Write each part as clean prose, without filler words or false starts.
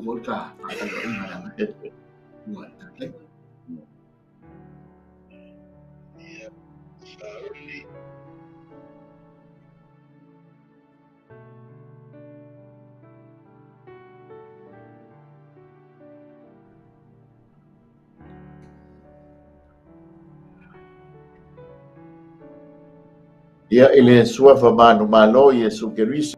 foi le ta faafeiloaiga le agai ua le tatai. Ia, sauni. Ia, i le suafa manumalo Iesu Keriso,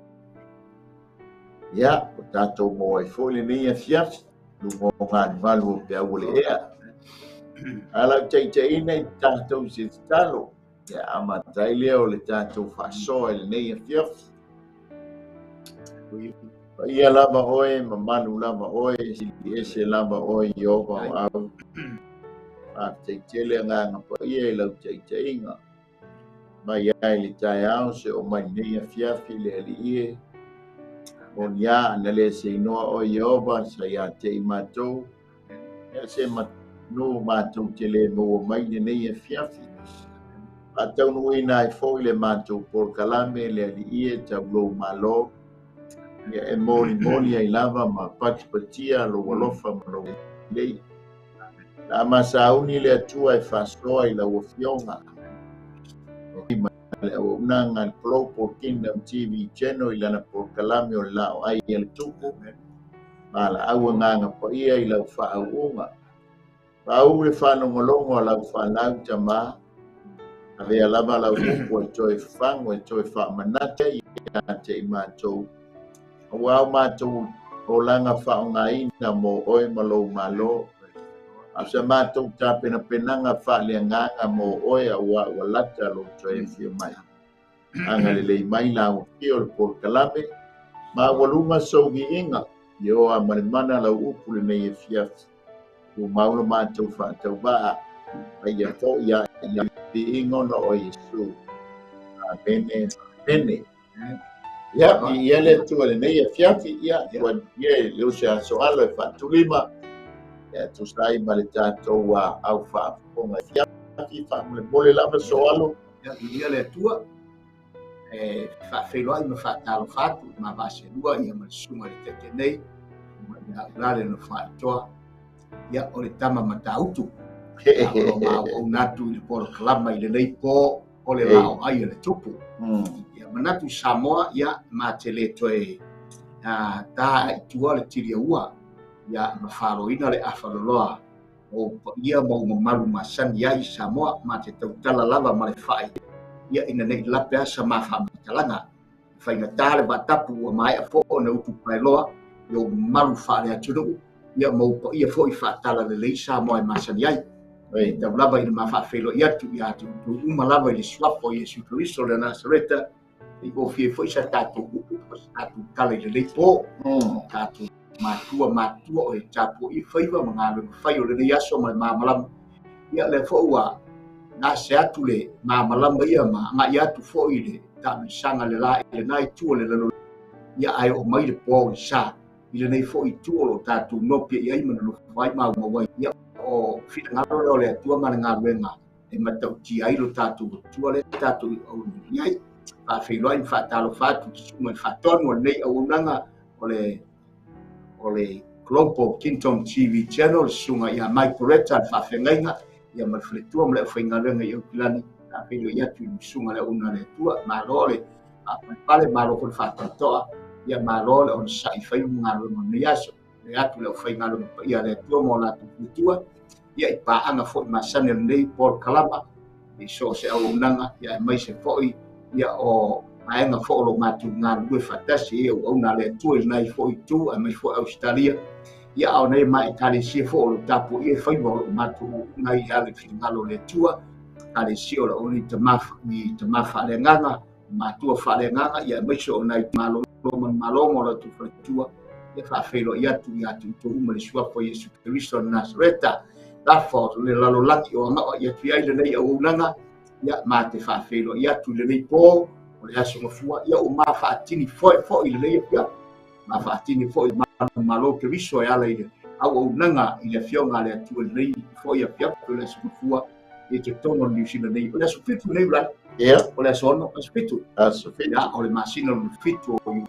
ia, o tatou maua ai foi lenei afiafi, luga o galugalu o peau o le ea. A lau taitaiina i tatou se tatalo, ia amata ai lea o le tatou faasoa i lenei afiafi. Paia lava oe, mamalu lava oe, sili ese lava oe Ieova o au. Faafetai tele agaga paia i lau taitaiga. Mai ai le taeao se o mai nei afiafi le alii e. O ia na le se inoa o Ieova sa ia te i matou. Ia se manu matou te le maua mai lenei afiafi. Faataunuuina ai foi le matou polokalame le alii e tau lou malo. Ia e molimoli ai lava ma patipatia lou alofa ma lou lelei. La masauni le Atua e faasoa i lau afioga. Ma le auaunaga a le Global Kingdom TV Channel i lana polokalame o le laoai a le Tupu. Ma laau agaga paia i lau faauuga. Faau le faalogologo a lau fanau tamā. Avea lava lau upu e toe fafago e toe faamanate ia te i matou. Aua o matou olaga faaaogaina mo oe ma lou malo. A o sa matou tapenapenaga faaleagaga mo oe aua ua lata lou toe afio mai. Agalelei mai lau afio o le polokalame, ma ua luma sou viiga, Ioa ma le mana lau upu lenei afiafi. Tumau le matou faatauvaa, paia foi ia i viiga ona o Iesu. Amene, amene. Ia, viia le Atua lenei afiafi, ia, ua ia e le o se aso alo e faatulima, ia, tusa ai ma le tatou au faafofoga afiafi, faamolemole lava so alo. Ia, viia le Atua, e faafeiloai ma faatalofa atu ma vaaselua ia ma le susuga i le Taitai nei, ma ia ula le na faatoa, ia, o le tama Matautu. Ia, o lo maauauna atu i le polokalama i lenei po o le laoai a le Tupu. Ia, manatu i Samoa, ia, ma te le toe ta i tua le tiliaua, ia, ma faloina le afaloloa o paia ma o mamalu masani ai i Samoa, ma te tautala lava ma le fai, ia, ina nei lape asa ma faamatalaga. Faigata le vaatapu ua maea fo ona utu paeloa, ia o mamalu faale atunuu, ia ma o paia foi faatala lelei Samoa e masani ai. E tau lava ina ma faafeiloai atu ia te outou uma lava i le suafa o Iesu Keriso le Nasareta, i ofie foi sa tatou upu po sa tatou tala i lenei po. Tatou matua matua o e tapuai faiva ma galuega fai o lenei aso ma le malamalama. Ia lea foi ua gase atu le malamalama ia ma agai atu foi i le taamilosaga le la i lena itu o le lalolagi. Ia ae oo mai le po i sa i lenei foi itu o lo tatou nopi i ai ma nonofo ai ma maumau ai. Ia o finagalo lea o le Atua ma le galuega e matautia ai lo tatou Atua lea tatou i aumai ai. Faafeiloai ma faatalofa atu i le susuga i le faatonu o lenei auaunaga o le Global Kingdom TV Channel, le susuga ia Mike Poretta, le faafeagaiga, ia ma le faletua ma le aufaigaluega i Aukilani. Faafeiloai atu i le susuga le auauna a le Atua. Malo le faapalepale, malo foi le faatoatoa, ia malo le onosai fai ma galuega o lenei aso. Le atu le aufaigaluega paia a le Atua ma o latou faletua, ia i paaga foi masani o lenei polokalama, i so o se auaunaga, ia aemaise foi ia o vaega foi o lo matou galulue faatasi ia auauna a le Atua i lenei foi itu, aemaise foi Ausetalia, ia a o nei ma Ekalesia foi o lo tapuaia e faiva o lo matou auauna i ala i finagalo o le Atua, Ekalesia o le auauna i tama faaleagaga, matua faaleagaga, ia aemaise o nai malolo ma le malo ma o latou faletua, ia faafeiloai atu ia te outou uma le suafa o Iesu Keriso o Nasareta, lafa o le lalolagi o agaoa i atu i ai lenei auaunaga, ia ma te faafeiloai atu i lenei po o le aso gafua, ia o ma faatini foi foi i lenei afiafi, ma faatini foi malo Keriso e ala i le auaunaga i le afioga a le Atua i lenei foi afiafi o le aso gafua, i totonu o le Niu Sila nei. O le aso 7 nei ulai. Ia. O le aso 6, aso 7. Aso 7. Ia, o le masina o le 7 o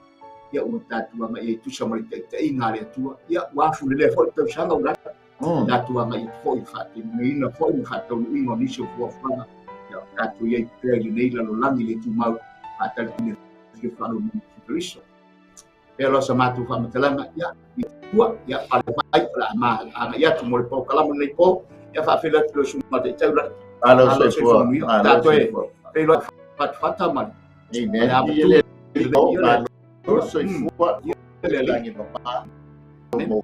Ia ua tatou agai ai tusa ma le taitaiga a le Atua. Ia ua afu lelei foi le tausaga ua lata. Tatou agai atu foi i le faatinoina foi ma faataunuuina o nisi o fuafuaga. Ia tatou i ai pea i lenei lalolagi le tumau faatalitali le afio faalogologo o Keriso. Pea loa sa matou faamatalaga, ia, ia tua, ia pale mai, o le a ma agai atu mo le polokalame lenei po, ia faafeiloai atu i lau susuga Taitai Ulagi. Malo soifua. Malo Tatou e soifua. feiloai fatafata ma le Amen. le ava Ia le tu. Malo soifua. Ia le Alii. Lagi mama. Amen. Mo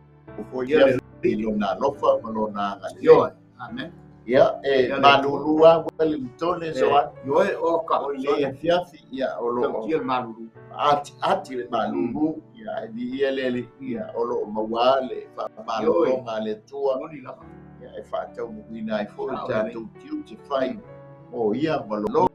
foi Ia ia le i lona alofa ma lona agalelei. Ioe. Amen. Ia e Ia le malulu lava ua le tone so a. Ioe o ka O lenei afiafi ia o loo tautia le malulu. Ati ati le malulu ia e viia le Alii ia o loo maua le faamalologa a le Atua Moni lava. ia e faataunuuina ai foi le Sao lelei. tatou tiute fai o ia ma lo.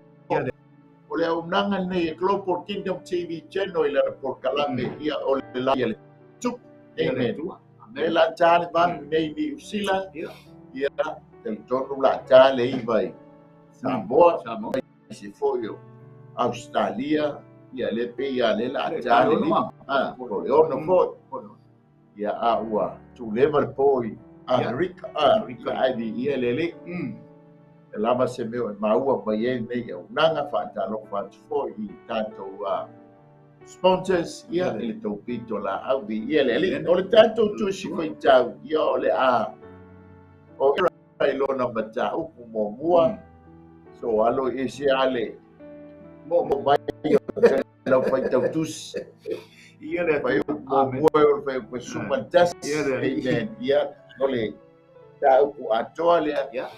O le auaunaga lenei e Global Kingdom TV Channel i lana polokalame ia o le la ia le tupu. Ia le Amen. Atua. Le Amen. la ta le valu nei Niu Sila. Ia. Ia talitonu la ta le iva i Samoa. Samoa. Se foi o Australia. Ia le pe ia le la Le ta le talo li. noa. Ah, o le ono foi. Ia a ua tuleva le po i Amerika. Ah, Amerika. ia ai vi ia le le. E lava se mea e maua mai ai nei auaunaga faatalofa atu foi i tatou sponsors ia i le tou pito laau viia le Alii. O le tatou tusi faitau ia o le a o i lona mataupu muamua. So alo i ese ale Mo mo mai o lau faitau tusi. Ia le Fai Atua. Amen. muamua o le fai o suma tasi. Ia le Alii. Amen. Ia o le taupu atoa lea. Ia.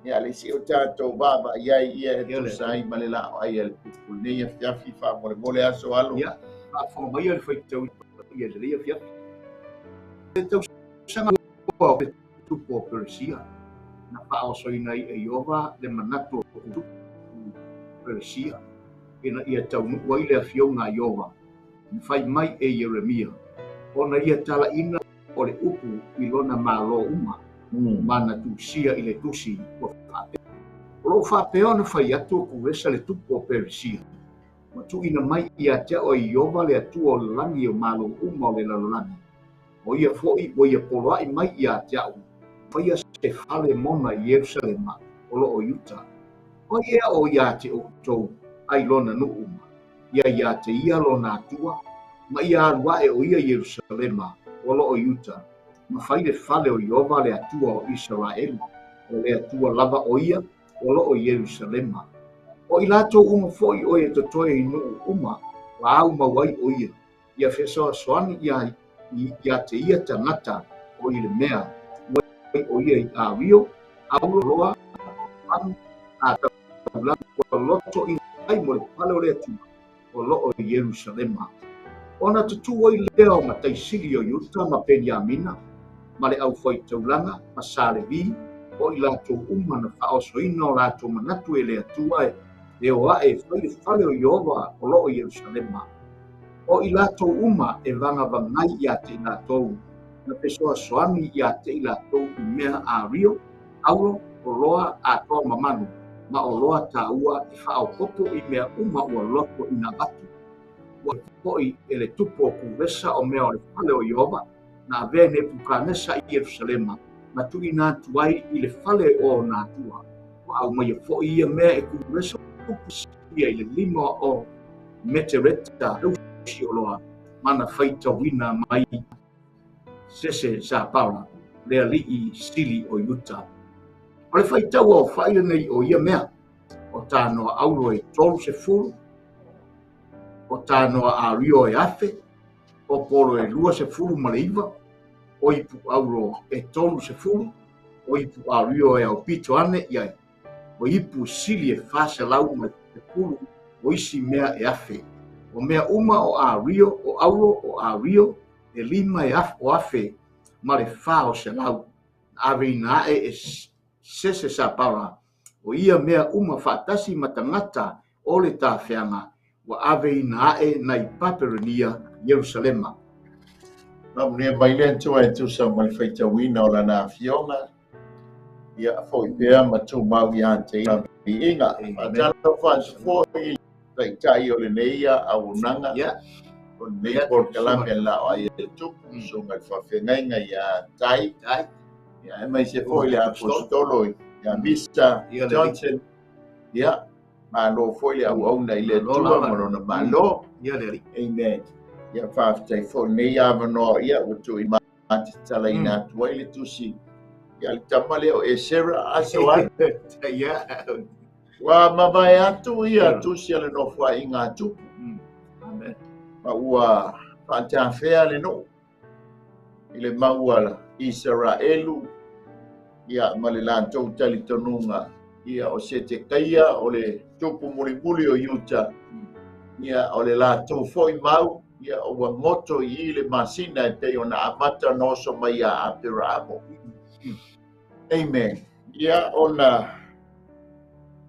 Ia le isi o tatou vaavaai ai ia e Ia le tusa ai ma le laau ai a le tupu lenei afiafi faamolemole aso alo. Ia. Faafofoga mai le faitau ia lenei afiafi. Le tausaga o le tupu o Peresia na faaosoina ai e Ieova le manatu o tupu Peresia ina ia taunuu ai le afioga a Ieova na fai mai e Ieremia ona ia talaina o le upu i lona malo uma ma na tusia i le tusi ua faapea. O loo faapea ona fai atu o Kuresa le tupu o Peresia. Ua tuuina mai ia te au e Ieova le Atua o le lagi o malo uma o le lalolagi. O ia foi ua ia poloai mai ia te au. Faia se fale mona i Ierusalema o loo i uta. O ia o ia te outou ai lona nuu uma. Ia ia te ia lona Atua, ma ia alu ae o ia Ierusalema o loo i uta. Ma fai le fale o Ieova le Atua o Isaraelu, o le Atua lava o ia o loo i Ierusalema. O i latou uma foi o e totoe i nuu uma, ua au mau ai o ia. Ia fesoasoani ia ia te ia tagata o i le mea ua o ia i ario, aulo loa, manu, a taulagi ua loto i ai mo le fale o le Atua o loo i Ierusalema. Ona tutū ai lea o mataisili o Iuta ma Peniamina, ma le aufaitaulaga ma Sa Levi, o i latou uma na faaosoina o latou manatu e le Atua e o ae e fai le fale o Ieova o loo i Ierusalema. O i latou uma e vagavagai ia te i latou, na fesoasoani ia te i latou i mea ario, aulo, o loa atoa ma manu, ma o loa tāua e faaopopo i mea uma ua loto ina avatu. Ua foi e le tupu o Kuresa o mea o le fale o Ieova, na avea e Nepukanesa i Ierusalema, na tuuina atu ai i le fale o ona Atua. Ua aumaia foi ia mea e Kuresa tupu ia i le lima o Metereta tausi o loa, ma na faitauina mai Sese Sapara, le alii sili o Iuta. O le faitau o fai lenei o ia mea, o tanoa aulo e 30, o tanoa ario e 1,000, o polo e 29, o ipu aulo e 30, o ipu ario e aupito ane iai, o ipu sili e 410, o isi mea e 1,000. O mea uma o ario, o aulo, o ario, e 5 e o 1,000, ma le 400. Ave ina ae e Sese Sapara, o ia mea uma faatasi ma tagata o le tafeaga, ua ave ina ae nai Papelonia, Ierusalema. Faamanuia mai le Atua e tusa ma le faitauina o lana afioga. Ia foi pea ma tumau ia te ia viiga. Amen. Faatalofa atu foi i taitai o lenei auaunaga. Ia. O lenei polokalame la o ai e le tupu, susuga i le faafeagaiga ia Tai, ia aemaise foi le Aposetolo ia Misa Johnson. Ia, malo foi le auauna i le Atua ma lona Malo. Amen. Ia, faafetai foi lenei avanoa, ia ua tuuina matatalaina atu ai le tusi ia le tama lea o Esera aso ai. Ua mavae atu ia tusi a le Nofoaiga a Tupu. Amen. Ma ua faatafea le nuu i le mau a Isaraelu ia ma le latou talitonuga ia o Setekaia o le tupu mulimuli o Iuta ia o le latou foi mau ia ua goto i i le masina e pei ona amata ona oso mai ia Aperaamo. Amen. Ia ona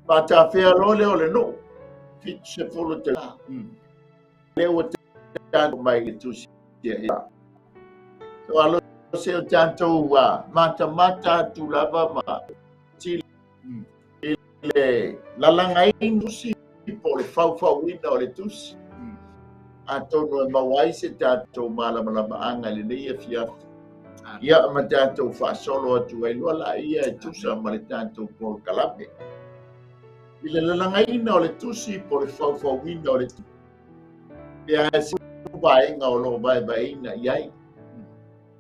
faatafea loa lea o le nuu 70 te lea ua tatou mai le tusi ia. So alo se o tatou matamata atu lava ma tili i le lalagaina tusi po o le faufauina o le tusi. Atonu e maua ai se tatou malamalamaaga i lenei afiafi. Ia ma tatou faasolo atu ai loa la ia e tusa ma le tatou polokalame. I le lalagaina o le tusi po o le faufauina o le tusi, pe a se vaega o lo o vaevaeina i ai.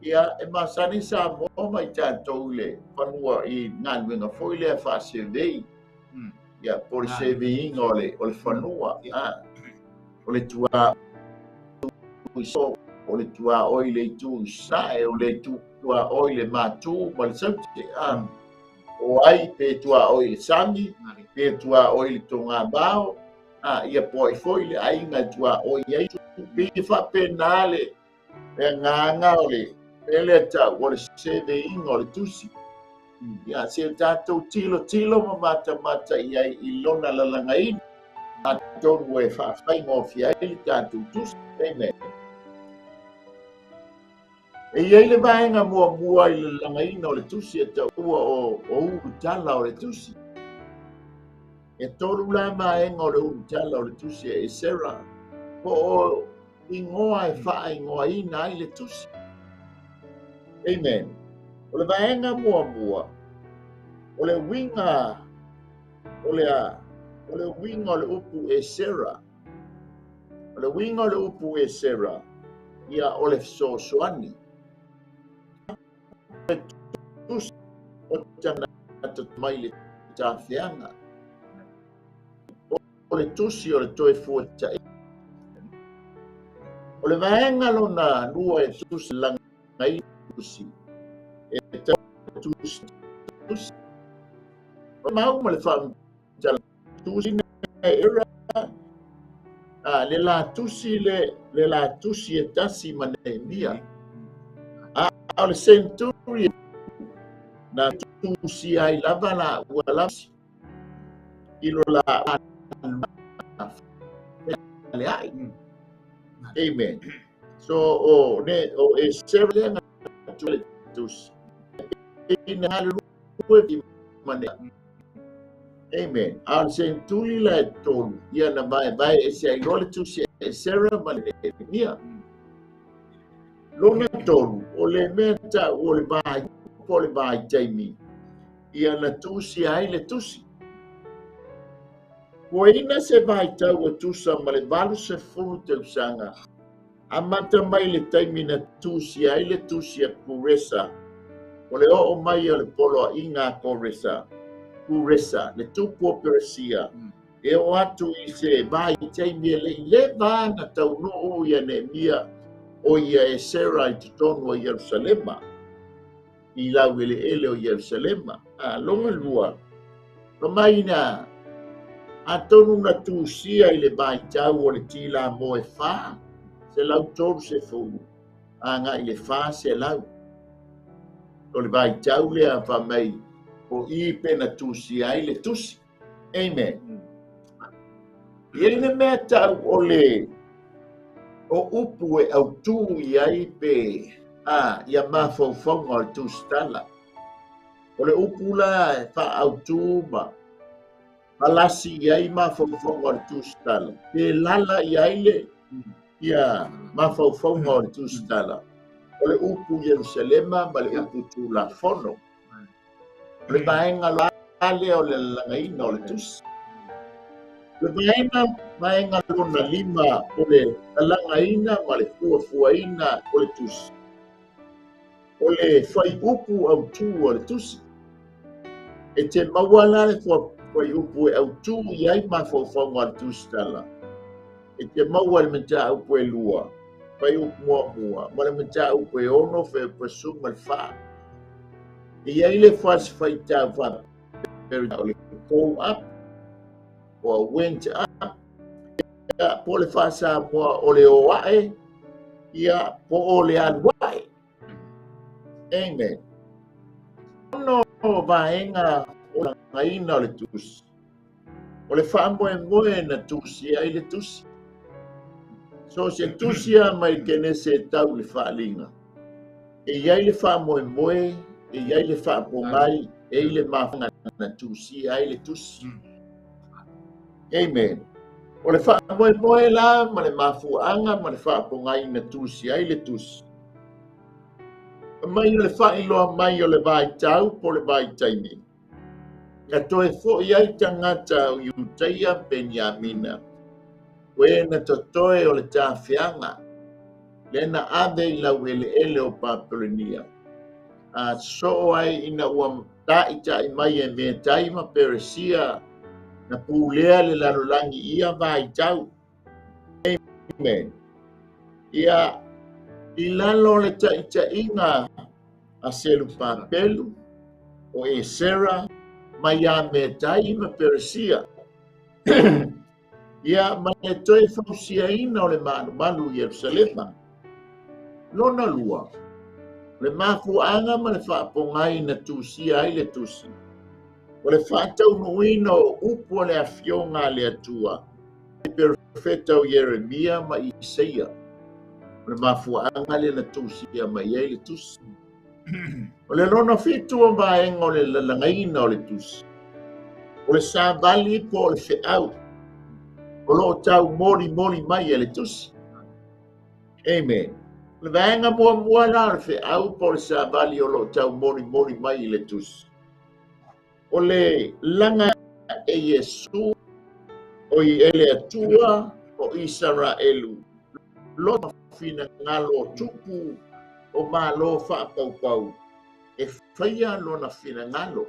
Ia, e masani Samoa ma i tatou i le fanua i galuega foi lea faa-survey. Ia, po o le surveyinga o le fanua. O le tuaoi o le tuaoi i le itu i sae, o le tuaoi i le matu ma le saute. O ai pe tuaoi i le sami, pe tuaoi i le togavao, ia po ai foi le aiga e tuaoi ai. Pe faapena le agaga o le lea tau o le surveyinga o le tusi. Ia se tatou tilotilo ma matamata i ai i lona lalagaina atonu e faafaigofie ai le tatou tusi. Amen. E i ai le vaega muamua i le lalagaina o le tusi e taua o ulutala o le tusi. E tolu la vaega o le ulutala o le tusi e Esera po o ingoa e faaingoaina ai le tusi. Amen. O le vaega muamua, o le uiga o le uiga o le upu Esera. O le uiga o le upu Esera, ia o le fesoasoani. Le tusi o tagata mai le tafeaga. O le tusi o le toe fuata'i. O le vaega lona lua e tusi lagai tusi. E tusi tusi. O mau ma le faamatala tusi na era le la tusi le la tusi e tasi ma Nehemia. A o le century na tusi ai lava la ua lava i lo la le ai. Amen. So o ne o e sere nga tu le tusi. E na le lue mane. Amen. A le century la e tolu ia na vai vai e se ai le tusi e sere ma Nehemia. Lona tolu o le mea tau o le vai po le vai taimi ia na tusi ai le tusi. Ua ina se vai tau e tusa ma le 80 tausaga. Amata mai le taimi na tusi ai le tusi a Kuresa. O le oo mai o le poloaiga a Kuresa. Kuresa, le tupu o Peresia. E o atu i se vai taimi e lei leva na taunuu ia Nehemia o ia Esera i totonu o Ierusalema. I lau eleele o Ierusalema. Longa lua, pamaina atonu na tusia i le vaitau o le tila mo e 4, 130, aga i le 400. O le vaitau lea fai o i pena tusia ai le tusi. Amen. I ai le mea tau o le o upu e autū i ai pe ia mafaufauga o le tusitala. O le upu la e faautū ma palasi i ai mafaufauga o le tusitala. Pe lala i ai le Ia mafaufauga o le tusitala o le upu Ierusalema ma le upu Tulafono. O le vaega la lea o le lalagaina o le tusi. O le vaega lona lima o le lalagaina ma le fuafuaina o le tusi. O le fuaiupu autū o le tusi. E te maua la le fuaiupu e autū i ai mafaufauga o le tusitala. E te maua le mataupu e 2, fuaiupu muamua, ma le mataupu e 6, fuaiupu 14. E i ai le fasifaitau faapea o le go up or went up, ia, po o le faasamoa o le o ae, ia, po o le alu ae. Amen. Ono vaega o lagaina o le tusi. O le faamoemoe na tusi ai le tusi. So se tusi a mai Kenese e tau le faaliga. E i ai le faamoemoe, e i ai le faapogai, e i le mafaga na tusi ai le tusi. Amen. O le faamoemoe la ma le mafuaaga ma le faapogai na tusi ai le tusi. Mai o le faailoa mai o le vaitau po le vaitaimi. Na toe fo'i ai tagata o Iutaia Peniamina. O e na totoe o le tafeaga. Le na ave i lau eleele o Papelonia. A soo ai ina ua taʻitaʻi mai e Metai ma Peresia na pulea le lalolagi ia vaitau. Amen. Ia i lalo le taʻitaʻiga a Selupapelu o Esera mai ia Metai ma Peresia. Ia ma le toe fausiaina o le malumalu i Ierusalema. Lona lua, le mafuaaga ma le faapogai na tusia ai le tusi. O le faataunuuina o upu o le afioga a le Atua, le perofeta o Ieremia ma Isaia. O le mafuaaga lea na tusia mai ai le tusi. O le lona fitu o vaega o le lalagaina o le tusi. O le savali po o le feau. O loo tau molimoli mai e le tusi. Amen. O le vaega muamua la o le feau po o le savali o loo tau molimoli mai i le tusi. O le laga e Iesu o i ele Atua o Isaraelu. Lona finagalo tupu o malo faapaupau e faia lona finagalo.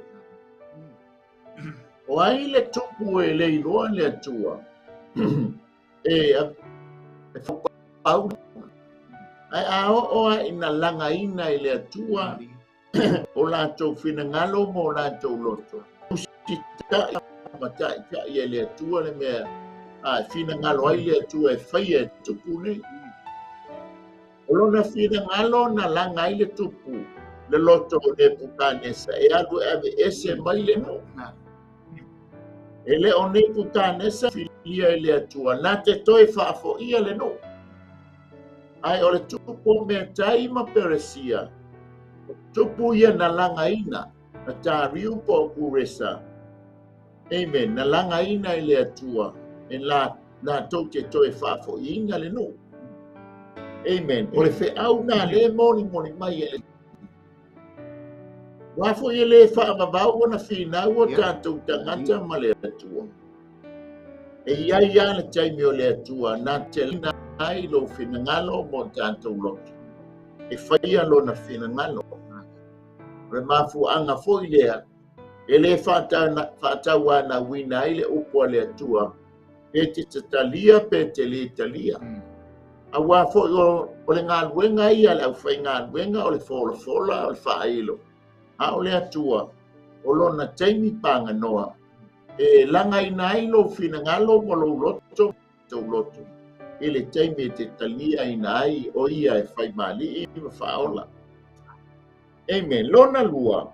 O ai le tupu e le iloa le Atua e faupau. Ae a oo a ina lagaina i le Atua o latou finagalo ma o latou loto. Usitaʻi ma taʻitaʻi e le Atua le mea a finagalo ai le Atua e faia e tupu nei. O lona finagalo na laga ai le tupu le loto o Nepukanesa e alu e ave ese mai le nuu. E le o Nepukanesa filia i le Atua na te toe faafoia le nuu. Ae o le tupu o Metai ma Peresia, o tupu ia na lagaina, na Tariu po o Kuresa. Amen. Na lagaina i le Atua e latou te toe faafoiina le nuu. Amen. O le feau na le molimoli mai e le Ua foi e le faavavau ona finau o tatou tagata ma le Atua. E i ai lava le taimi o le Atua na te lina ai lou finagalo mo tatou loto. E faia lona finagalo. O le mafuaaga foi lea e le faatauanauina ai le upu a le Atua pe te tatalia pe te le talia. Auā foi o le galuega ia le aufaigaluega o le folafola o le faailo. A o le Atua o lona taimi paganoa e lagaina ai lou finagalo ma lou loto tou loto i le taimi e te taliaina ai o ia e faimalii ma faaola. Amen. Lona lua,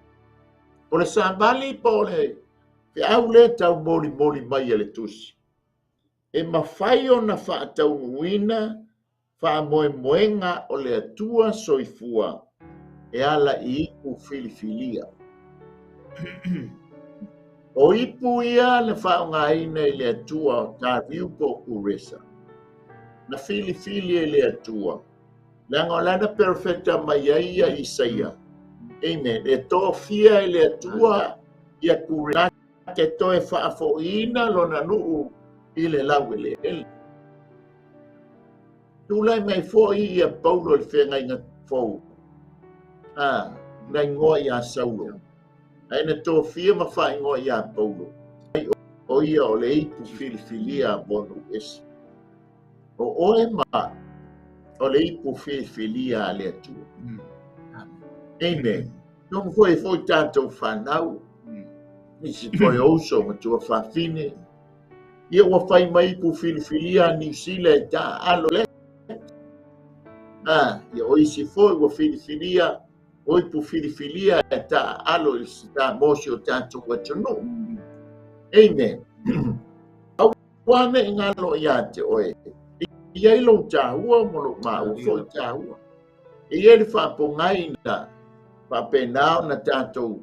o le savali po o le feau lea tau molimoli mai e le tusi. E mafai ona faataunuuina faamoemoega o le Atua soifua e ala i ipu filifilia. O ipu ia na faaaogaina i le Atua o Tariu po o Kuresa. Na filifili e le Atua. Leaga o lana perofeta mai ai ia Isaia. Amen. E tofia e le Atua ia Kure te toe faafoiina lona nuu i le laueleele. Tulai mai foi ia Paulo i le feagaiga fou. Na igoa ia Saulo. Ae na tofia ma faaigoa ia Paulo. O ia o le ipu filifilia mo nuu ese. O oe ma o le ipu filifilia a le Atua. Amen. Nongo foi foi tātou whanau. Nisi foi ouso ma tua whawhine. Ia ua whai mai ipu filifilia a New Zealand e tā alo le. Ia o isi foi ua filifilia, o ipu filifilia e tā alo i se tā mosi o tātou atunuu. Amen. Au ane i ngalo ia te oe. Ia i lou tāua mo lou maua foi tāua. E ia le whaapongaina, whaapenao na tātou.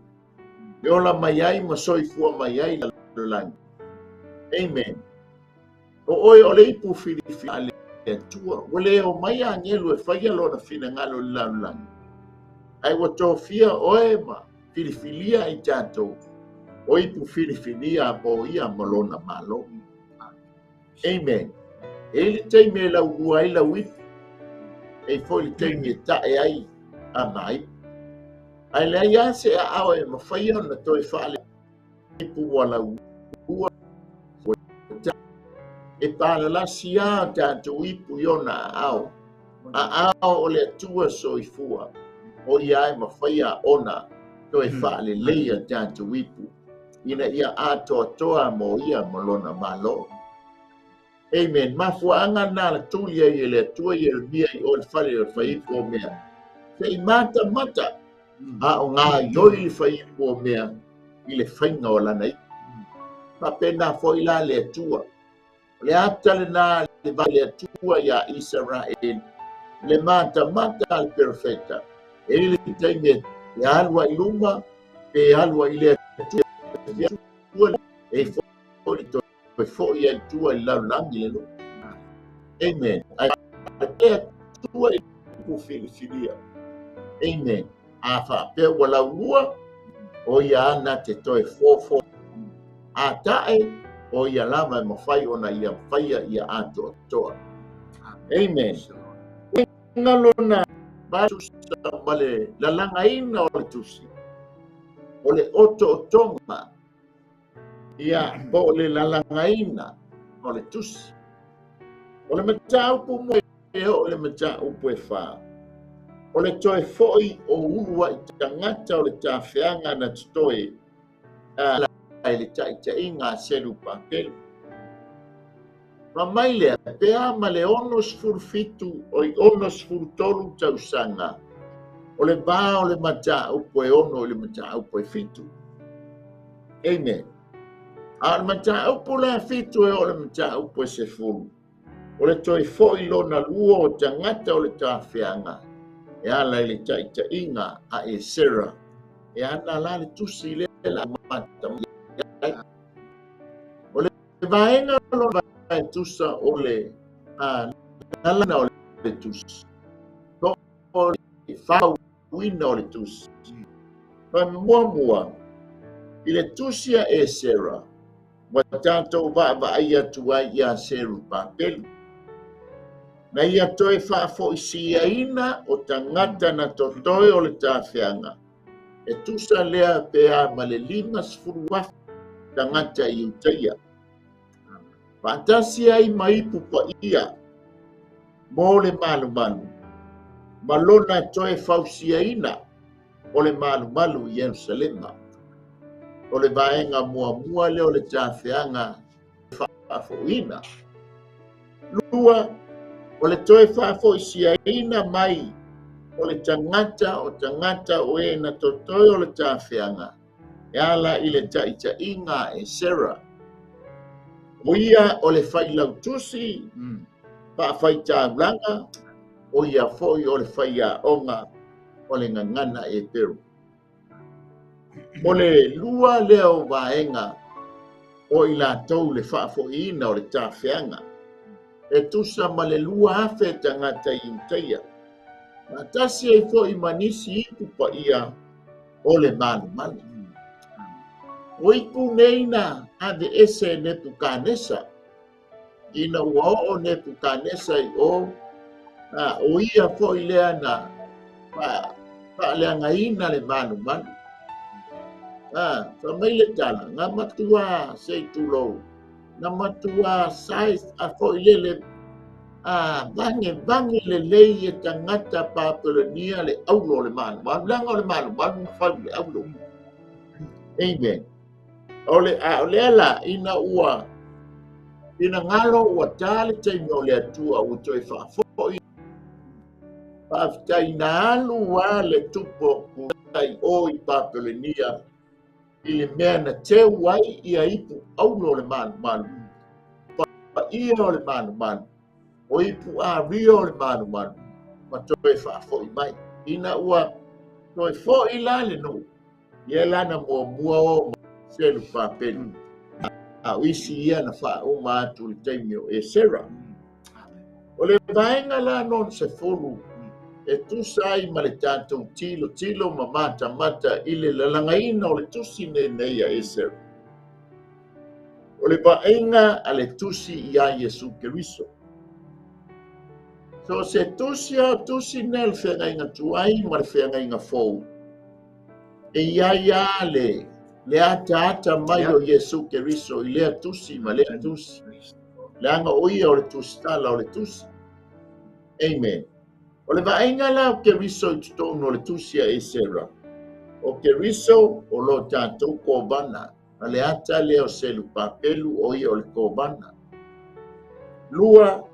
E ola mai ai ma soifua mai ai la lalolagi. Amen. O oe o le ipu filifili a le Atua. Ua le o mai angelu e whaia lona finagalo i le lalolagi. Ai ua tofia oe ma filifilia i tātou. O ipu filifilia mo ia ma lona malo. Amen. E le taimi e lau lua ai lau ipu. E foi le taimi e tae ai a mai. Ai le ai a se a ao e mawhaia na toe whaale ipu wa lau lua. E pālalasi a tātou ipu i ona ao. A ao o le Atua soifua. O ia e mawhaia ona toe whaale leia tātou ipu. Ina ia atoa toa mo ia ma lona malo. Amen. Mafuaanga nā la tuli ai e le Atua Ieremia i o le fale o le whaipu o mea. Se i mata mata a o ngā ioi le whaipu o mea i le whainga o lana ipu. Ma pēnā foi la le Atua. O le ata le nā le vai le Atua ia Israel. Le mata mata al perfecta. E le taimi e alua i luma, pe alua i le Atua e foi toe foi ai tua i lalolagi le nuu. Amen. Ai te Atua i ku filifilia. Amen. A whaapea ua laulua, o ia ana te toe fōfō. A tae, o ia lava e mawhai ona ia whaia ia atoa toa. Amen. Ngalona batusa ma le lalagaina o le tusi. O le oto o tonga. Ia po o le lalagaina o le tusi. O le mataupu mo e o le mataupu e whā. O le toe foi o ulua i tangata o le tāwheanga na totoe a la i le taitaiga a Serubabelo. Ma mai lea, pea ma le 67 o i 63 tausaga, o le vā o le mataupu e 6 i le mataupu e 7. Amen. A o le mataupu la 7 e o le mataupu e 10. O le toe foi lona lua o tangata o le tāwheanga, e ala i le taitaiga a Esera. E ana la le tusi le la mata. O le vaenga lona e tusa o le lalana o le tusi. O le whauina o le tusi. Pa mua i le tusi a Esera, wa tātou vaavaai atu ai ia Serubabelo. Na ia toe faafoisiaina o tangata na totoe o le tāwheanga. E tusa lea pea ma le 50,000 tangata i Utaia. Whaatasi ai maipu pa ia mō le malumalu. Ma lona toe fausiaina o le malumalu i Yerusalema. O le vaenga muamua le o le tāwheanga faafoina. Lua, o le toe faafoisiaina mai o le tangata o tangata o e na totoe o le tāwheanga. E ala i le taitaiga e Esera. O ia o le whailautusi, paawhaitaulanga, o ia foi o le whaiaonga o le ngangana e Peru. O le lua leo vaenga o i lātou le faafoiina o le tāwheanga. E tusa ma le 2,000 tagata Iutaia. Faatasi ai fo'i ma nisi ipu paia o le malumalu. O ipu nei na aveese e Nepukanesa. Ina ua oo Nepukanesa i o, o ia fo'i lea na faaleagaina le malumalu. Fai mai le tala, na matua se i tulou, na matua sae a fo'i lele vage vage lelei e tagata Papelonia le aulo o le malumalu, leaga o le malumalu na fau le aulo. Amen. O le a o lea la ina ua finagalo ua tā le taimi o le Atua ua toe faafoi. Faafetai na alu a le tupu o i o i Papelonia i le mea na teu ai ia ipu aulo o le malumalu, paia o le malumalu, o ipu aria o le malumalu, ma toe faafoi mai. Ina ua toe fo'i la le nuu, ia lana muamua o selu papelu. A o isi ia na faauma atu le taimi o Esera. O le vaega la lona 10 e tusa ai ma le tatou tilotilo ma matamata i le lalagaina o le tusi lenei a Esera. O le vaaiga a le tusi ia Iesu Keriso. So se tusi a tusi nei le feagaiga tuai ma le feagaiga fou, e ia ia le ataata mai o Iesu Keriso i lea tusi ma lea tusi. Leaga o ia o le tusitala o le tusi. Amen. O le vaaiga la o Keriso i totonu o le tusi a Esera. O Keriso o lo tatou kovana, a le ata lea o Selupapelu o ia o le kovana. Lua,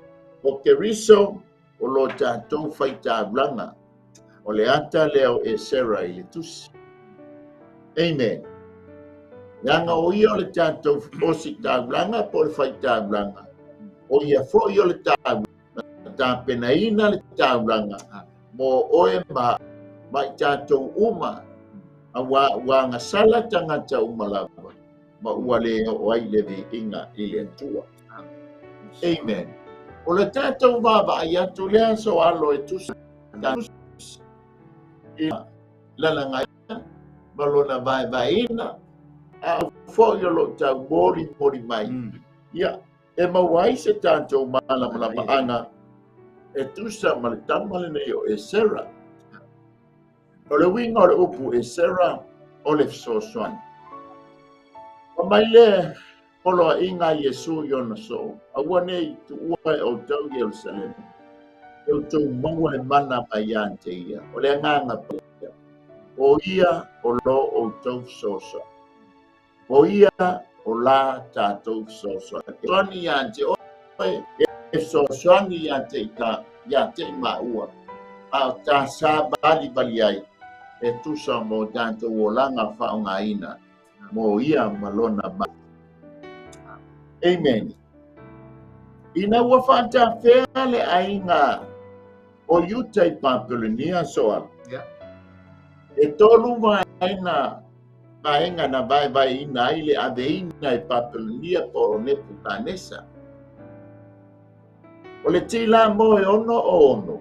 o Keriso o lo tatou faitaulaga, o le ata lea o Esera i le tusi. Amen. Leaga o ia o le tatou ositaulaga po o le faitaulaga, o ia fo'i o le taulaga, tapenaina le taulaga mo oe ma i tatou uma, aua ua agasala tagata uma lava, ma ua le oo ai le viiga i le Atua. Amen. O le tatou vaavaai atu lea so alo e tusa i lalagaina ma lona vaevaeina, a o fo'i o loo taumolimoli mai. Ia, e maua ai se tatou malamalamaaga e tusa ma le tama lenei o Esera. O le uiga o le upu Esera o le fesoasoani. Fai mai le poloaiga a Iesu i ona soo, aua nei tuua e outou Ierusalema, e outou maua le mana mai ia te ia, o le agaga paia, o ia o lo outou fesoasoani. O ia o la tatou fesoasoani. Fesoasoani ia te oe, e fesoasoani ia te ia te maua, a o ta sa valivali ai, e tusa mo tatou olaga faaaogaina mo ia ma lona ma. Amen. Ina ua faatafea le aiga o Iuta i Papelonia soa. E tolu vaega na vaevaeina ai le aveina i Papelonia po o Nepukanesa. O le tila mo e 6 o 6,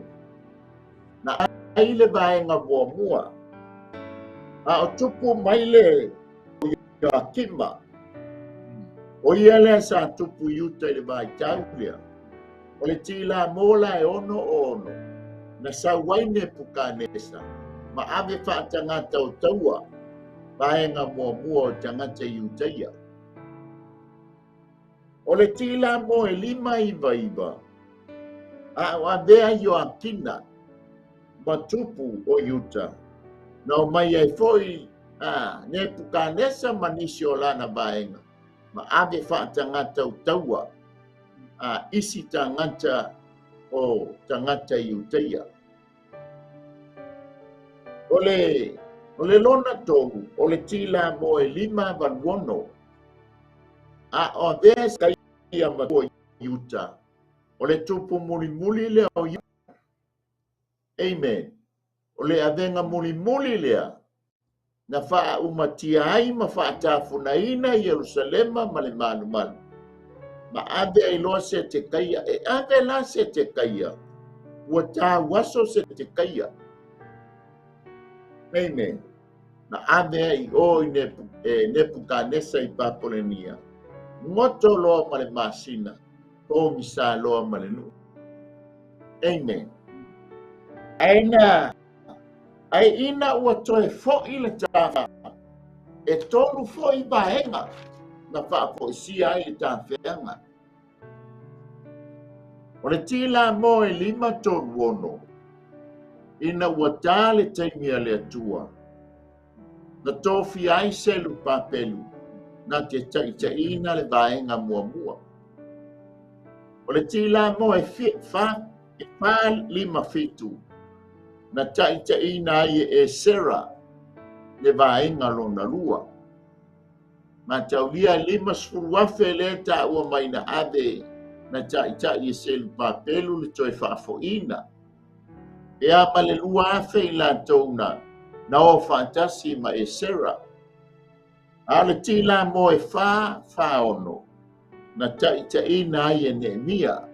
na ai le vaega muamua, a o tupu mai le Joakima. O ia lea sa tupu Iuta i le vaitau lea. O le tila mo la e 6 o 6, na sau ai Nepukanesa, ma ave faatagata o taua, vaega muamua o tagata Iutaia. O le tila mo e 599, a o avea Joakina ma tupu o Iuta. Na o mai ai fo'i Nepukanesa ma nisi o lana vaega, ma ave faatagata o taua, isi tagata o tagata Iutaia. O le lona tolu, o le tila mo e 586, a o avea ia matua Iuta, o le tupu mulimuli lea o Iuta. Amen. O le avega mulimuli lea, na faaumatia ai ma faatafunaina Ierusalema ma le malumalu. Ma ave ai loa Setekaia. E ave la Setekaia, ua tauaso Setekaia. Amen. Na ave ai i o i Nepukanesa i Papolenia. Goto loa ma le masina, pogisa loa ma le nuu. Amen. Ae na ae ina ua toe foʻi le tafeaga, e tolu foi vaega na faafoisia ai le tafeaga. O le tila mo e 536, ina ua tā le taimi a le Atua, na tofia ai Selu Papelu na te taʻitaʻina le vaega muamua. O le tila mo e 457, na taʻitaʻina ai e Esera le vaega lona lua. Mataulia e 50,000 lea taua mai na ave na taʻitaʻi e Selu Papelu le toe faafoʻina. E a ma le 2,000 i latou na o faatasi ma Esera. A o le tila mo e 446 na taʻitaʻina ai e Neemia.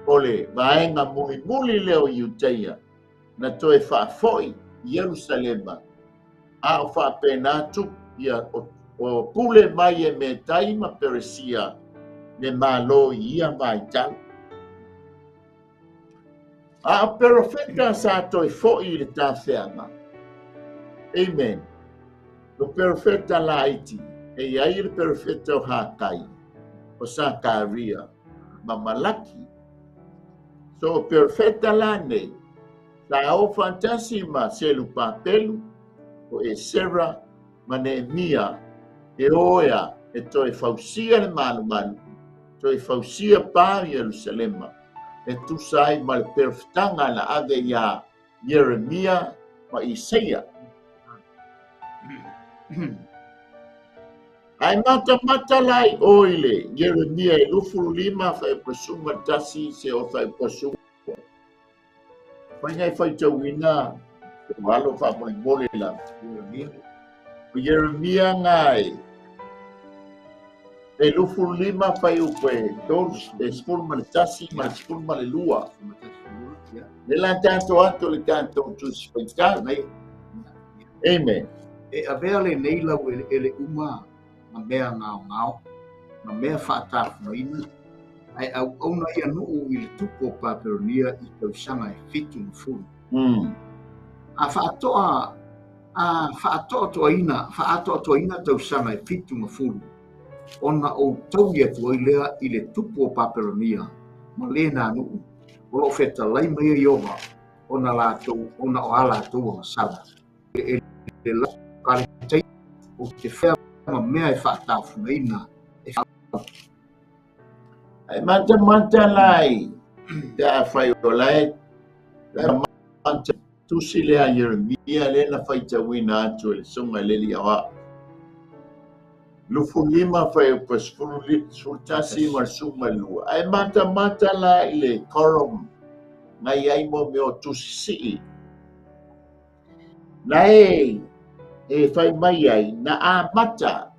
O le vaega mulimuli lea o Iutaia na toe faafoʻi i Ierusalema, a o faapena atu ia o pule mai e Metai ma Peresia le Malo i ia vaitau. A o perofeta sa toe foʻi i le tafeaga. Amen. O perofeta laiti, e iai le perofeta o Hakai, o Sakaria, ma Malaki. So o perofeta la nei, sa o faatasi ma Selu Papelu, o Esera, ma Neemia, e oea e toe fausia le malumalu, toe fausia pa i Ierusalema, e tusa ai ma le perofetaga na ave iā Ieremia ma Isaia. Ae matamata la i o i le Ieremia e 25 faipasuma 1 se o faipasuma. Faiga e faitauina o alo faamolemole la. O Ieremia ngai e 25 faiupu e 3 e 11 ma le 12. Le la tatou atu le tatou tusi faitau. Amen. E avea lenei lau eleele uma ma mea gaogao, ma mea faatafunaina, ae auauna ia nuu i le tupu o Papelonia i tausaga e 70. A faatoa a faatoatoaina faaatoatoaina tausaga e 70, ona ou taui atu ai lea i le tupu o Papelonia ma lena nuu, o loo fetalai mai e Ieova ona latou ona o a latou agasala. E le la le o te fea ma mea e faatafunaina e Ai matamata lai te a fai o lai mata tusi lea Ieremia le na faitauina atu e le susuga i le alii aoao. 25 fai o pa 11 ma le 12. Ae matamata la i le column ngai ai mo mea o tusi sii. Na e e fai mai ai na amata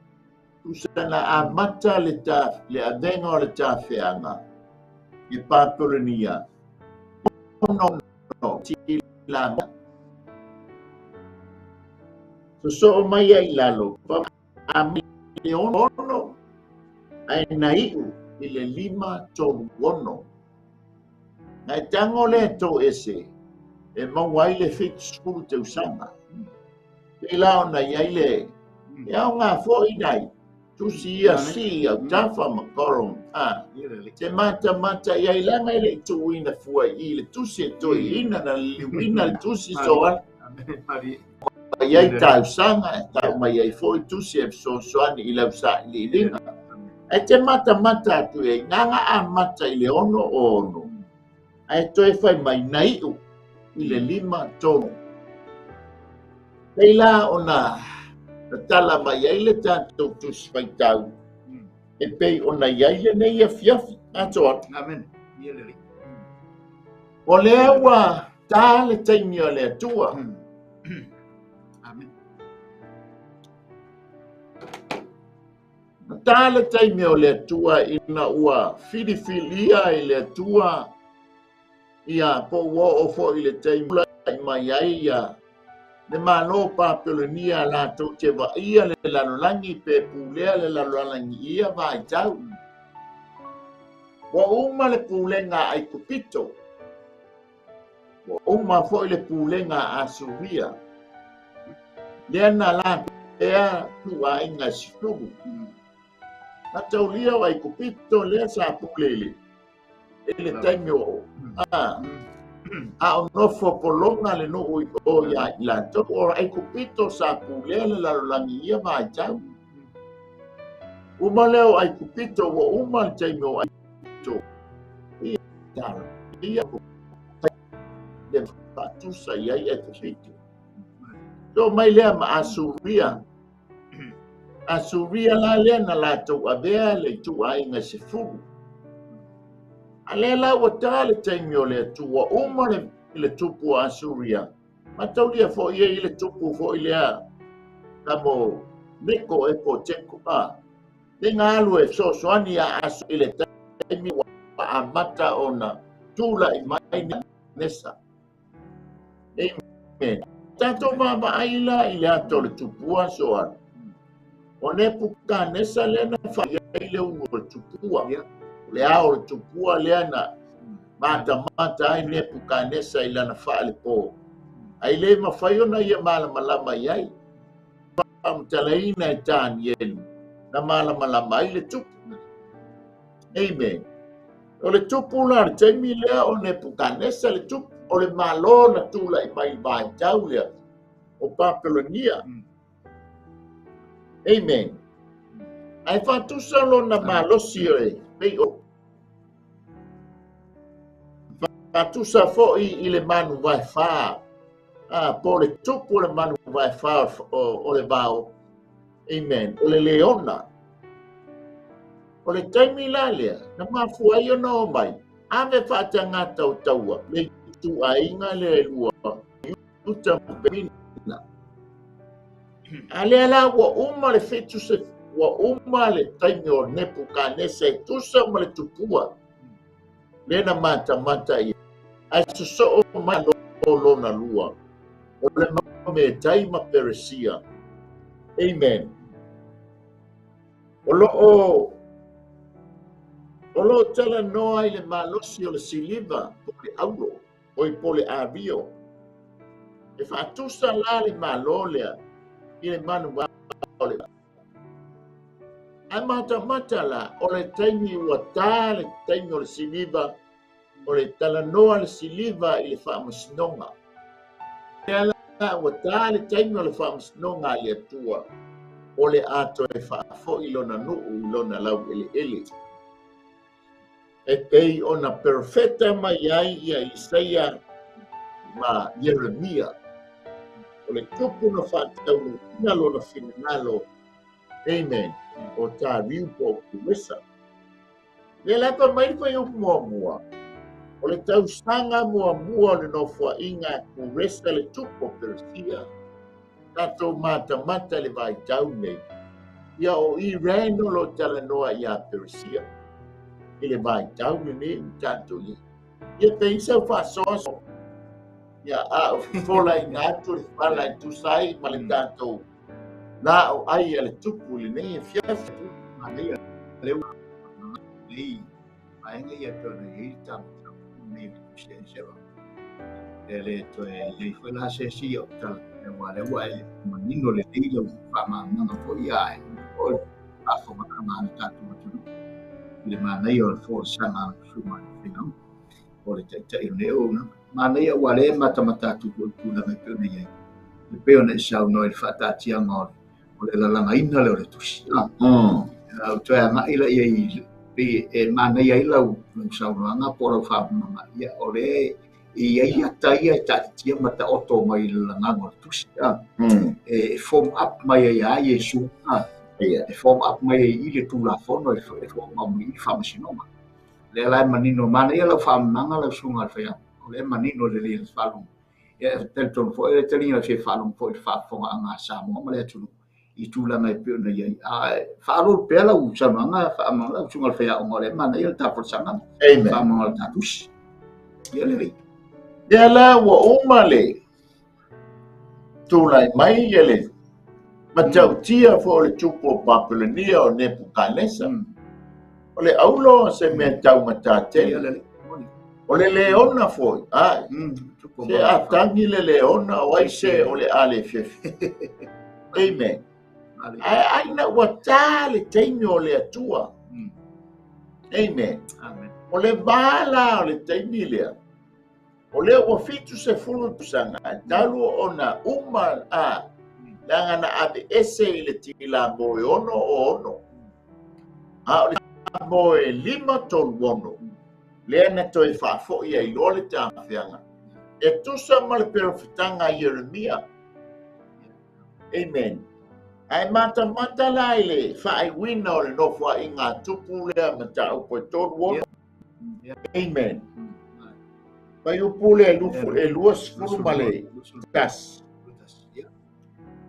tusa na amata le ta le avega o le tafeaga i Papulania. Ono no ti la so so mai ai lalo pa a le ono ai na iu i le 536. Na e tango le tō ese e maua ai le 70 tausaga. Pei la ona i ai le e au ngā foʻi nei tusi ia si au tafa ma korom a te matamata i ai langa i le i tuuina fua i le tusi e toeina na liliuina le tusi so ala. Mai ai tausaga e tau mai ai foʻi tusi e fesoasoani i lau saʻiliʻiliga. Ae te matamata atu i ai gaga amata i le 6 o 6. Ae toe fai mai na iu i le 53. Pei la ona tatala mai ai le tatou tusi faitau e pei ona i ai lenei afiafi. Atoa. Amen. Ia lelei. O lea ua tā le taimi o le Atua. Amen. Na Ta le taimi o le Atua ina ua filifilia e le Atua ia po ua oo foi i le taimi tulai mai ai ia le Malo o Papelonia latou te vaaia le lalolagi pe pulea le lalolagi i ia vaitau. Ua uma le pulega a Aikupito, ua uma foi le pulega a Asuria, lea na lapea ituaiga e 10. Na taulia o Aikupito lea sa pule i le taimi o a o nofo pologa le nuu i o ia i latou. O Aikupito sa pulea le lalolagi i ia vaitau. Uma lea o Aikupito, ua uma le taimi o Aikupito. Ia le faatusa i ai Aikupito. Oo mai lea ma Asuria. Asuria la lea na latou avea le ituaiga 10. A lea la ua ta le taimi o le Atua, uma le tupu o Asuria. Mataulia foi i le tupu foi lea tamo Neko e po teko a. Le ngalu e fesoasoani a Asu i le taimi ua amata ona tulai mai Nesa. Amen. Tatou vaavaai la i le ata o le tupua soa. O Nepukanesa lea na fai ai le unu o le tupua. O le ao o le tupua lea na matamata ai Nepukanesa i lana faalepo. Ai le mafai ona ia malamalama i ai. Faamatalaina e Tanielu na malamalama ai le tupu. Amen. O le tupu la le taimi lea o Nepukanesa le tupu. O le malo na tulai mai vaitau lea o Papelonia. Amen. Ae faatusa lona malosi e pei o faatusa foi i le manu vaefā. Po le tupu o le manu vaefā o le vao. Amen. O le leona. O le taimi la lea, na mafua ai ona o mai, ave faatagata o taua, le ituaiga lea e lua, Iuta ma Pemina. A lea la ua uma le 7, ua uma le taimi o Nepukanesa e tusa ma le tupua, lea na matamata ia. Ae sosoo mai lona lua, o le Metai ma Peresia. Amen. O loo talanoa i le malosi o le siliva po le auro, o i po le avio. E faatusa la le malo lea i le manu o le. Ae matamata la, o le taimi ua ta le taimi o le siliva, o le talanoa le siliva i le faamasinoga. Lea la ua ta le taimi o le faamasinoga a le Atua, o le ato e faafoi lona nuu i lona lau eleele. E pei ona perfeta mai ai ia Isaia ma Ieremia. O le tupu na faataunuuina lona finagalo. Amen. O Tariu po o Kuresa. Lea lava mai fai upu muamua. O le tausaga muamua o le nofoaiga a Kuresa le tupu o Peresia. Tatou matamata le vaitau nei. Ia o Iran o lo talanoa ia Peresia. I le vaitau lenei o tatou ia. Ia peisa o faasoaso. Ia a o fofola i ngā atu le fala i tusa ai ma le tatou la o ai a le tupu lenei e fiafi. Manaia leu nei vaega ia pei ona i ai le tamatama nei o le tusi ai sewa. E le toe i ai foi la se isi o tala aua lea ua e manino lelei lau faamalamalamaga foi ia e o le faafofogaaga a le tatou atunuu i le manaia o le folasaga a le susuga i le failauga o le taitai o lenei auaunaga. Manaia ua lea e matamata atu foi i le tulaga e pei ona i ai. E pei ona e saunoa i le faataatiaga o le lalagaina lea o le tusi. Au toe agai la ia i pei e manaia ai lau saunoaga po o lau faamamaga. Ia o le e i ai ata ia e taatitia ma taoto mai i le lalagaga o le tusi. E form up mai ai a Iesu. E form up mai ai i le Tulafono, e form up mai i le faamasinoga. Lea la e manino, manaia lau faamamaga lau susuga i le faiaoga. O lea e manino lelei i le faalogo. Ia e talitonu foi le taliga fia faalogo foi i le faafofogaaga a Samoa ma le atunuu. I tulaga e pei ona i ai. A faaaloalo pea lau saunoaga faamagalo lau susuga i le faiaoga o lea e manaia le ta folasaga. Amen. Faamagalo le ta tusi. Ia lelei. Ia la ua uma le tulai mai ia le matautia foi o le tupu o Papelonia o Nepukanesa. O le aulo o se mea taugata tele. O le leona foi, ai. Se a tagi le leona o ai se o le a le fefe. Amen. Ae ai na ua tā le taimi o le Atua. Amen. Amen. O le vā la o le taimi lea, o lea ua 70 tausaga e talu ona uma a leaga na aveese i le tila mo e ono o ono. A o le mo e 536, lea na toe faafoi ai loa le tafeaga. E tusa ma le perofetaga a Ieremia. Amen. Ae matamata la i le faaiuina o le nofoaiga a Tupu lea mataupu e 36. Amen. Fuaiupu lea e 21.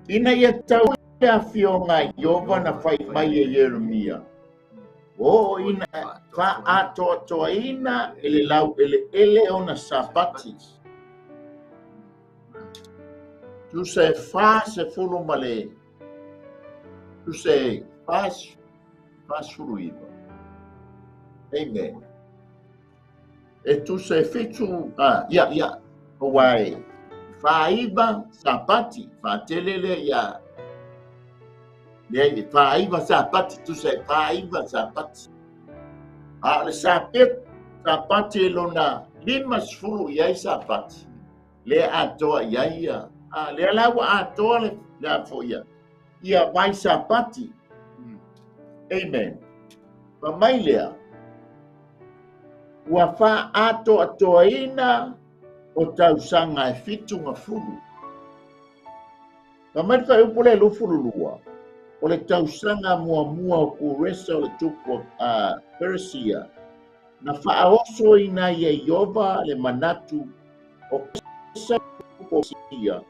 Ina ia tau le afioga a Ieova na fai mai e Ieremia, ua oo ina faaatoatoaina e le laueleele ona Sapati. Tusa e 40 ma le tusa e 49. Amen. E tusa e 7, ia, ia, aua e 49 Sapati, faatele lea ia, lea e 49 Sapati, tusa e 49 Sapati. A o le Sapati e lona 50 i ai Sapati, lea atoa i ai ia, a lea la ua atoa le, le a foi ia, ia vai Sapati. Amen. Fa mai lea, ua faaatoatoaina o tausaga e 70. Fa mai le fuaiupu lea 22, o le tausaga muamua o Kuresa o le tupu a Peresia, na faaosoina ai e Ieova le manatu o Kuresa o Peresia,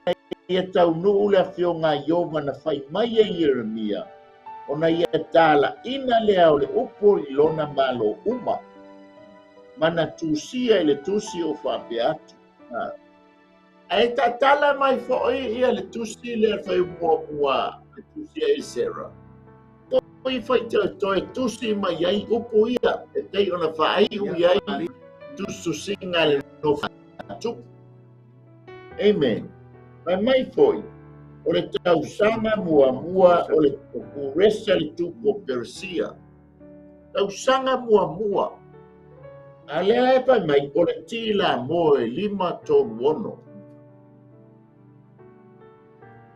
ina ia taunuu le afioga a Ieova na fai mai e Ieremia, ona ia talaina lea o le upu i lona malo uma, ma na tusia i le tusi o faapea atu. Ae tatala mai foi ia le tusi lea fai muamua, le tusi a Esera. Foi fai toe tusi mai ai upu ia, e pei ona faaiu i ai tusitusiga le nofo tupu. Amen. Fai mai foi, o le tausaga muamua o le Kuresa le tupu o Peresia. Tausaga muamua. A lea e fai mai, o le tila mo e 536.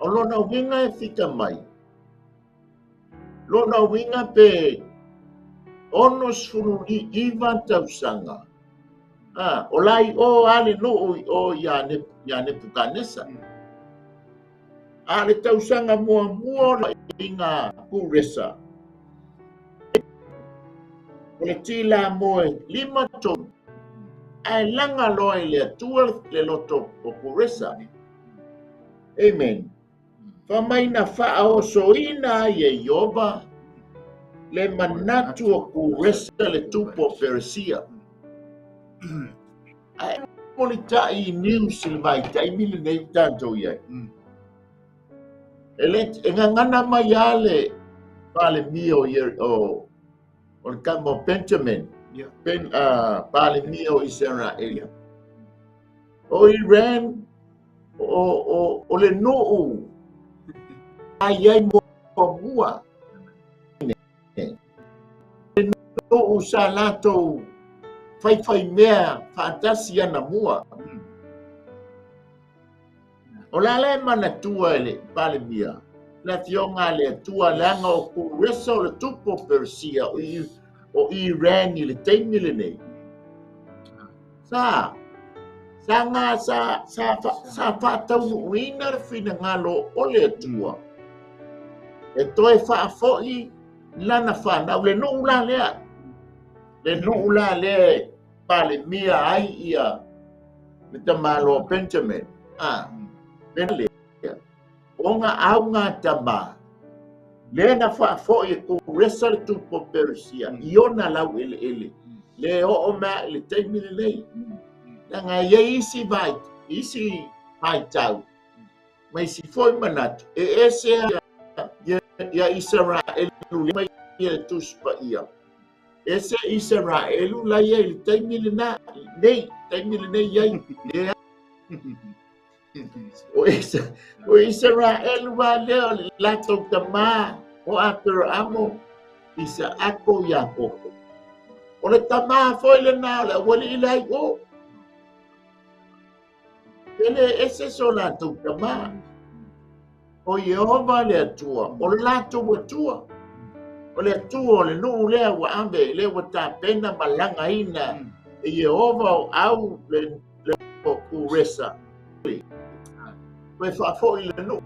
O lona uiga e fika mai. Lona uiga pe 69 tausaga. O la i o a le nuu i o ia Nepukanesa. A le tausaga muamua o le iga Kuresa. O le tila mo e 53. Ae laga loa i le Atua le loto o Kuresa. Amen. Fa mai na faaosoina ai e Ieova le manatu o Kuresa le tupu o Peresia. Ae molitai i news i le vaitaimi lenei ua tatou i ai. E le e gagana mai lava le Palemia o o le tama o Benjamin, Ben, Palemia o Iseraela. O Iran, o le nuu ai ai muamua. Le nuu sa latou faifaimea faatasi ana mua. O la le manatua e le Palemia, le afioga a le Atua, leaga o Kuresa o le tupu o Peresia o Iran i le taimi lenei. Sa, sa ngā, sa, sa, sa faataunuuina le finagalo o le Atua. E toe faafoi lana whanau, le nuu la lea. Le nuu la lea e Palemia ai ia le tamalo o Benjamin. Ah, lea. Ona auga tama le na faafo'i e Kuresa le tupu o Peresia i ona laueleele le oo mea i le taimi lenei. Leaga e i ai isi vai, isi vaitau ma isi foi manatu e ese ia Isaraelu mai ia le Tusi Paia. Ese Isaraelu la ia i le taimi lena nei, taimi lenei ai le o Isaraelu va lea o le latou tamā o Aperaamo, Isaako, Iakopo. O le tamā foi lena o le aualii lai o. E le ese so latou tamā. O Ieova le Atua, o le latou Atua. O le Atua o le nuu lea ua ave, lea ua tapena ma lagaina e Ieova o au le o Kuresa. Toe faafo'i le nuu.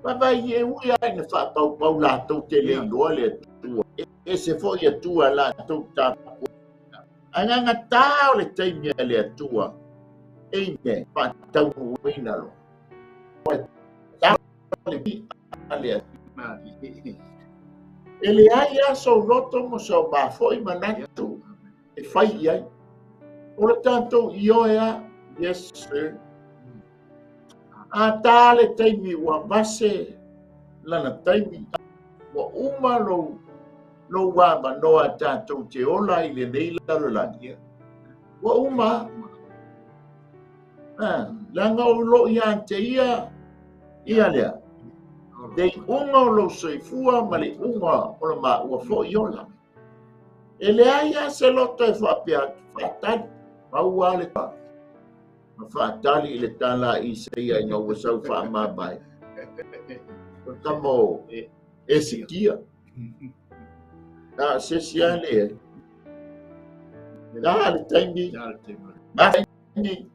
Vaavaai e ui ai na faapaupau latou te le iloa le Atua. Ese foi Atua latou tapu. Agagatā o le taimi a le Atua. Amen. Faataunuuina loa. E leai lava sou loto ma sou mafo'i manatu e fai i ai. O le tatou ioe a, yes sir. A tā le taimi ua vase lana taimi, ua uma lou lou avanoa tatou te ola i lenei lalolagi. Ua uma. Leaga o loo ia te ia ia lea. Le iuga o lou soifua ma le iuga o le maua foi ola. E leai lava se loto e faapea atu, faatali, pau lava le ma faatali i le tala a Isaia ina ua sau faamavae. O tama o Esekia. A se isi lava leai. A le taimi, ma taimi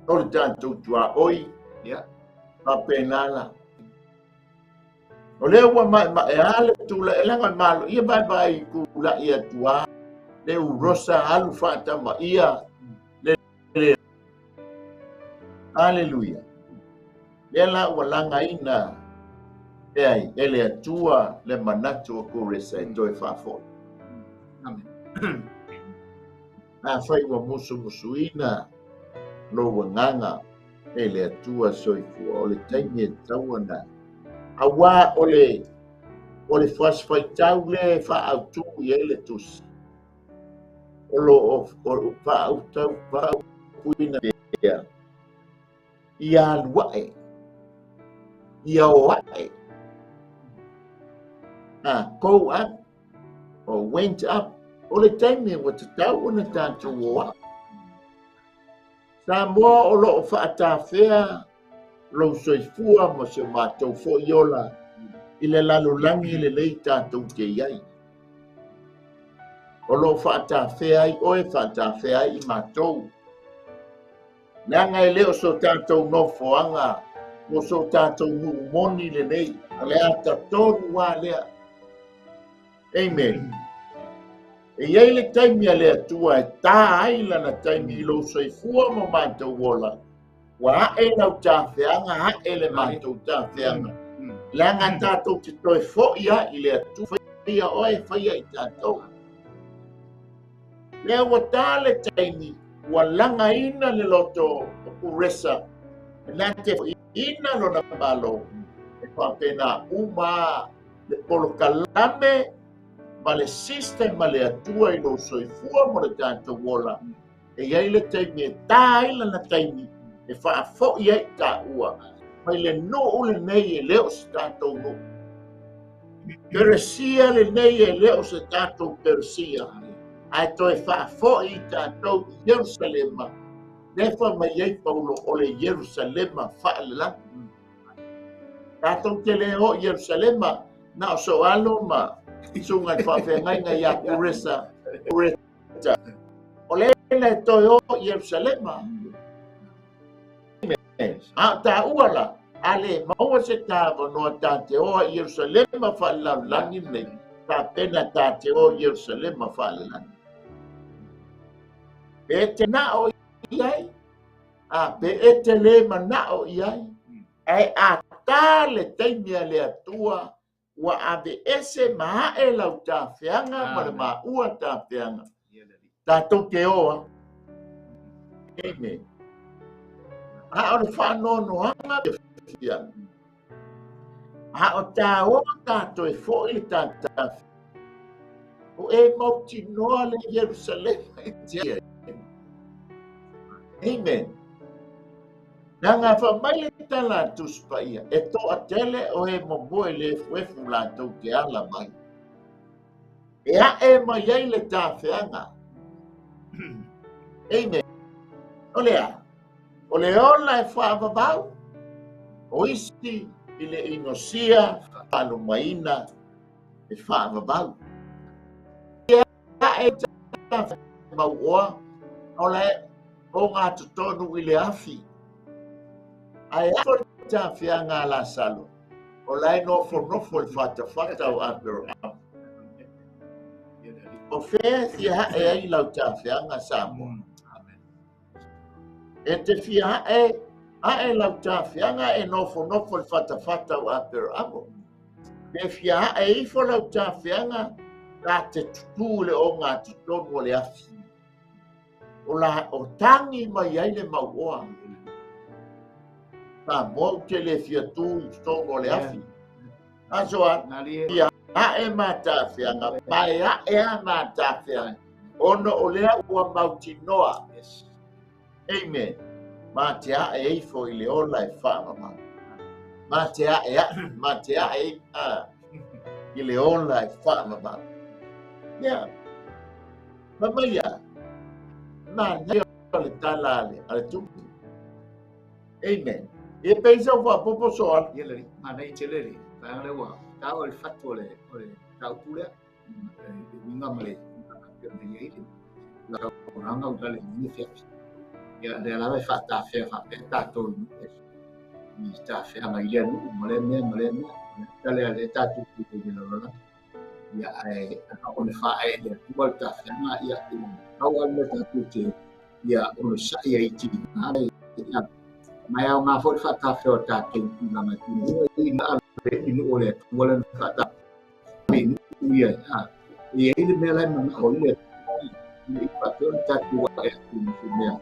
o le tatou tuaoi, faapena la. O lea ua maemaea le tula'i leaga o le Malo ia vaevae i tula'i atu a le urosa alu faatamaia le le Aleluia. Lea la ua lagaina e ai e le Atua le manatu o Koresa e toe faafo'i. Amen. Afai ua musumusuina lou agaga e le Atua soifua, o le taimi e tatau ona auā o le o le fasifaitau lea e faaautu i ai le tusi o lo o faautau faaupuina pea ia alu ae, ia o ae. Go up or went up. O le taimi ua tatau ona tatou o ae. Samoa o lo o faatafea lou soifua ma si o matou foi ola i le lalolagi lenei tatou te i ai. O lo o faatafea ai oe, faatafea ai i matou. Leaga e le o so tatou nofoaga mo so tatou nuu moni lenei, o le ata tonu lava lea. Amen. E i ai le taimi a le Atua e tā ai lana taimi i lou soifua ma matou ola, ua ae lau tafeaga, ae le matou tafeaga. Leaga tatou te toe fo'i ai i le Atua, faia oe, faia i tatou. Lea ua tā le taimi, ua lagaina le loto o Kuresa, e na te fo'iina lona Malo, e faapena uma le polokalame ma le system ma le Atua i lou soifua mo le tatou ola. E i ai le taimi e tā ai lana taimi e faafo'i ai taua mai le nuu lenei e le o se tatou nuu. Peresia lenei e le o se tatou Peresia, ae toe faafo'i i tatou i Ierusalema, lea fai mai ai Paulo o le Ierusalema faalelagi. Tatou te le o i Ierusalema na o so alo ma susuga i le faafeagaiga ia Kuresa. Kuresa. O le na e toe o i Ierusalema. A o taua la, a le maua se tāvanoa tā te oa i Ierusalema faalelalolagi lenei, tapena tā te o i Ierusalema faalelagi. Pe e te mana'o i ai, a pe e te le mana'o i ai, Ae a ta le taimi a le Atua ua aveese ma a'e lau tafeaga ma le maua tafeaga. Tatou te o a. Amen. A o le faanoanoaga fiafiaga. A o tāoa tātou e fo'i le tātafeaga. O e mautinoa le Ierusalema e te ai. Amen. Leaga faamai le tala a Tusi Paia, e toatele o e momoe le efuefu latou te ala mai. E a'e mai ai le tafeaga. Amen. O le a? O le ola e faavavau, o isi i le inosia faalumaina e faavavau. E a'e tafeaga mauoa, o le ogatotonu i le afi. Ae a le tafeaga a Lasalo, o la e nofonofo i le fatafata o Aperahama. O fea e fia ha'e ai lau tafeaga Samoa? E te fia ha'e a'e lau tafeaga e nofonofo i le fatafata o Aperahama. Pe fia ha'e ifo lau tafeaga ta te tutū i le ogatotonu o le afi. O la o tagi mai ai le mauoa. Samoa ou te le fia tū i totonu o le afi. Aso a, fia a'e ma tafeaga, ma e a'e a ma tafeaga, ona o lea ua mautinoa. Amen. Ma te a'e ifo i le ola e faamama. Ma te a'e a'e, ma te a'e i le ola e faamama. Ia, ma mai a, manaia o le tala a le tupu. Amen. E pei sau faapopo soala. Ia le manaia tele le vaega lea ua taua le fatu o le mataupu lea. Le uiga ma le pei ona i ai le tulaga o le afiafi. Ia lea lava e faatafea faapea tatou i tafeaga i lea nuu ma lea mea ma lea mea. Tale a le tatou i le lalolagi. Ia ae o le faae le Atua le tafeaga ia au a le tatou te ia o le sa'i ai ti ia mai au ngā foi faatafea o tatou tulaga i na le inu o le Atua le faatafea inu ia e ai le mea la e manao i le i faapea ona tatou a'e atu i se mea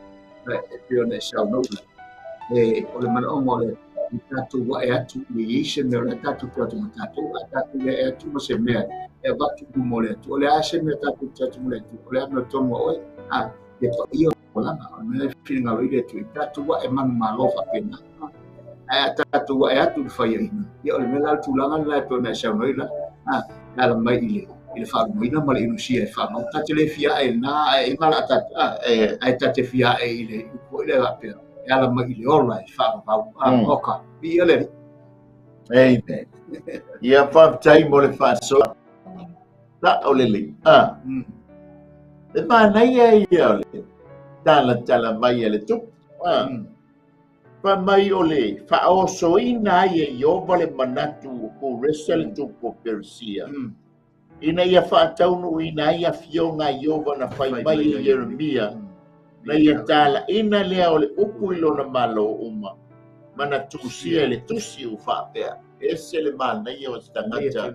e pei ona e saunoa e o le manaoga o le tatou a'e atu i ai se mea o le tatou te atu ma tatou a tatou le a'e atu ma se mea e avatu i luma o le Atua. O le a se mea tatou te atu ma le Atua, o le a mea tonu a oe a e paia o lana o le mea e finagalo i le Atua i tatou a'e manumalo faapena. Ae a tatou a'e atu i le faiaina, ia o le mea la le tulaga lena e pei ona e saunoa ai la e ala mai i le faalumaina ma le inosia e faamau. Ta te le fia a'e lena ae i mala tatou ae ta te fia a'e i le upu le faapea e ala mai i le ola e faavavau oka ia le Amen. Ia faafetai mo le faasoa. Ta o le lei. E manaia ia o le talatala mai e le tupu. Fa mai o le faaosoina ai e Ieova le manatu o Koresa le tupu o Peresia. Ina ia faataunuuina ai afioga a Ieova na fai mai e Ieremia, na ia talaina lea o le upu i lona malo uma, ma na tusia i le tusi ua faapea. Ese le manaia o se tagata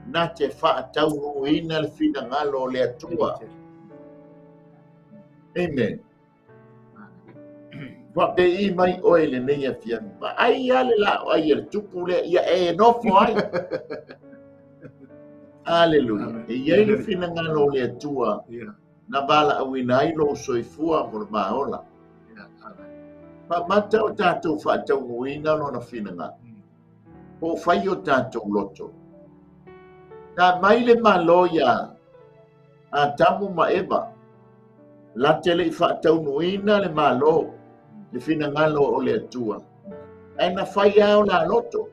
na te faataunuuina le finagalo o le Atua. Amen. Faapei mai oe lenei afiafi. Vaai a le la ai e le tupu lea, ia e nofo ai. Aleluia. E iai le finagalo o le Atua na valaauina ai lou soifua mo le maola. Faamata o tatou faataunuuina lona finagalo. Po o fai o tatou loto. Na mai le malo ia Atamu ma Eva. La te le i faataunuuina le malo, le finagalo o le Atua. Ae na fai a o la loto.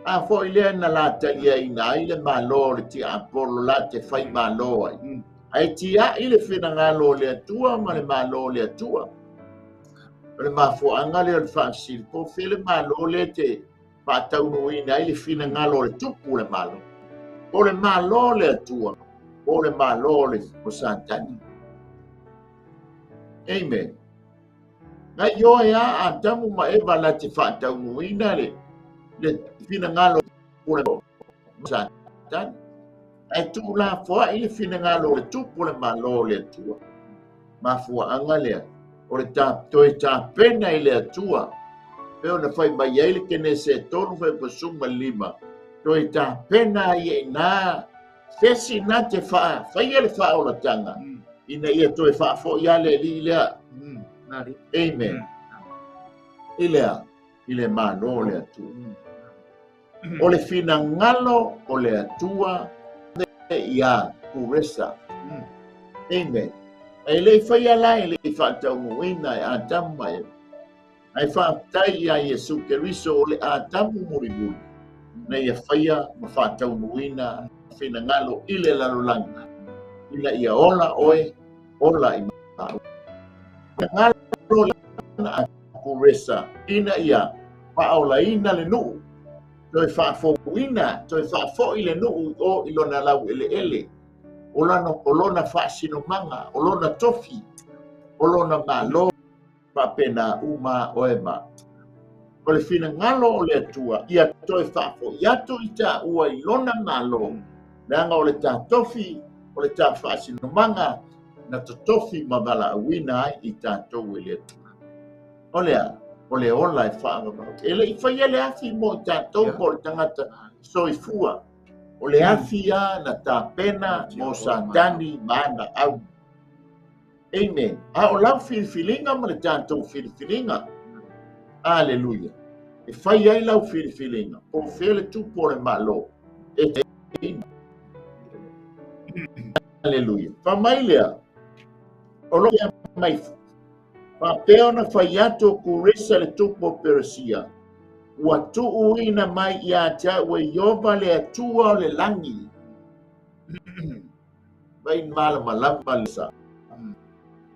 A foi lea na la taliaina ai le malo o le tiapolo la te fai malo ai. Ae tiai le finagalo o le Atua ma le malo o le Atua. O le mafuaanga lea o le faafesili, po o fea le malo lea te faataunuuina ai le finagalo o le tupu le malo. Po o le malo o le Atua, po o le malo o le o Satani. Amen. Na ioe a Atamu ma Eva la te faataunuuina le finagalo o Satani. Ae tuulafoai le finagalo o le tupu o le Malo o le Atua. Mafuaaga lea o le toe tapena i le Atua. Pe ona fai mai ai le Kenese 3 fai 15. Toe tapena ai e ina sesi na te faia le faaolataga ina ia toe faafoi a le alii lea. Amen. I lea, i le Malo o le Atua. O le finagalo o le Atua ia Kuresa. Amen. E le whaia la e le whaataunuina e Atamu ma Eva. Ai whaatai ia Iesu Keriso o le Atamu mulimuli. Na ia whaia ma whaataunuina finagalo i le lalolagi. Ina ia ola oe, ola i mau. Finagalo a Kuresa ina ia whaolaina le nuu. Toe whaafouina, toe whaafoi le nuu o ilona lau ele ele. O lona whaasinomanga, o lona tofi, o lona malo, whapena uma oe ma. O le finagalo o le Atua, ia toe whaafoi atu i tā ua i lona malo, leaga o le tā tofi, o le tā whaasinomanga, na totofi ma valaauina ai i tātou e le Atua. O lea, o le ola e whaavavau. E le i whaia le afi mo i tātou po le tangata soifua. O le afi a na tāpena mo Satani maana au. Amen. A o lau filifilinga ma le tātou filifilinga. Aleluia. E whai ai lau filifilinga. O fele tupu o le malo. E te ina. Aleluia. Whamai lea. O lo ia mai. Whapea ona whai atu o Kuresa le tupu o Peresia. Ua tuuina mai ia te au e Iova le Atua o le langi. Vai malamalama le sa.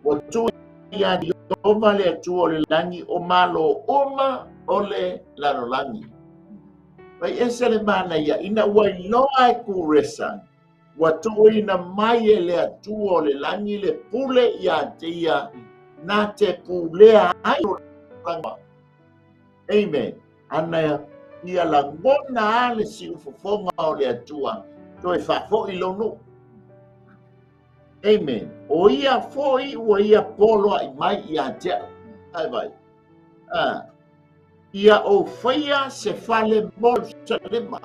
Ua tuuina ia Iova le Atua o le langi o malo uma o le lalolagi. Vai ese le mana ia ina ua iloa e Kuresa. Ua tuuina mai e le Atua o le langi le pule ia te ia na te pulea ai o langa. Amen. Ana ia langona ale si ufofonga o le Atua toe faafoi lonu. Amen. O ia foi ua ia polo ai mai ia te au. Ai vai. Ia o whaia se fale mo Jerusalema.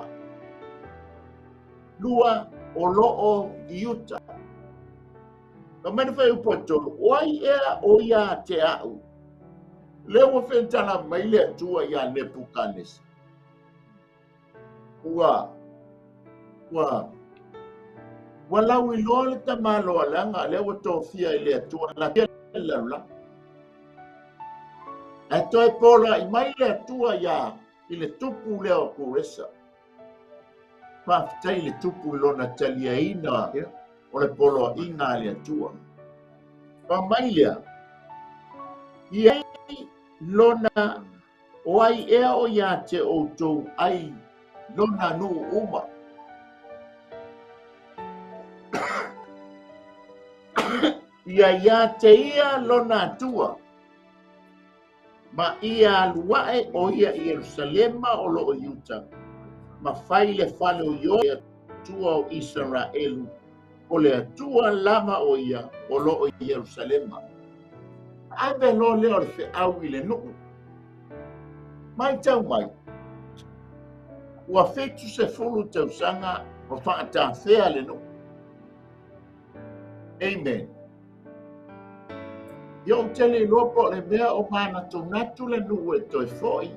Lua o loo iuta. Ka mena whai upotolu. Oi ea o ia te au. Lea ua whentala mai le Atua ia Nebukanesa. Ua lau iloa le tamalo alanga, lea ua tofia i le Atua la te lalula. Ae toe pola i mai le Atua ia i le tupu lea o Kuresa. Faafetai le tupu i lona taliaina o le poloa inga a le Atua. Fa mai lea, ia lona o ai ea o ia te outou ai lona nuu uma. Ia ia te ia lona Atua. Ma ia aluae o ia Ierusalema o loo Iuta. Ma fai le fale o Ioa Atua o Israelu. O le Atua lava o ia o loo Ierusalema. Ave lo lea o le feau i le nuu. Mai tau mai. Ua 70 tausaga o whaatawhea le nuu. Amen. Ia o tele iloa po o le mea o manatunatu le nuu e toe foi.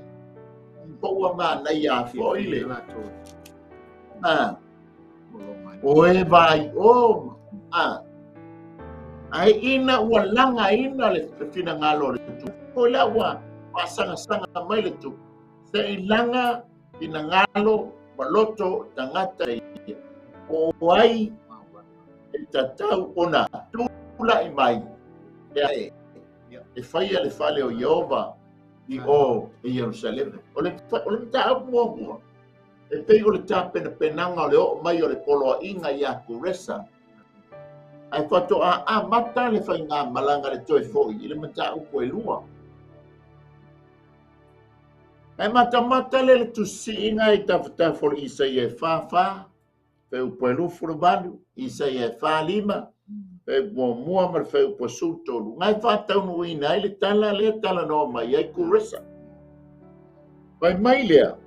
Po ua manaia a foi le. O e vai o. Ai ina ua langa ina le finagalo o le tupu. Ko lea ua faasagasanga mai le tupu. Se i langa finagalo ma loto tagata ia. O ai e tatau ona tula'i mai e faia le fale o Iova i o e Ierusalema. O le mataupu muamua, e pei o le tapenapenaga o le oo mai o le poloaiga ia Kuresa. Ae faatoa amata le faigamalaga le toe foi i le mataupu e lua. Ae matamata lea i le tusisiiga i tafatafa o le Isaia e 44, fuaiupu e 28, Isaia e 45, fuaiupu muamua ma le fuaiupu e 13, na e faataunuuina ai le tala lea e talanoa mai ai Kuresa. Fai mai lea,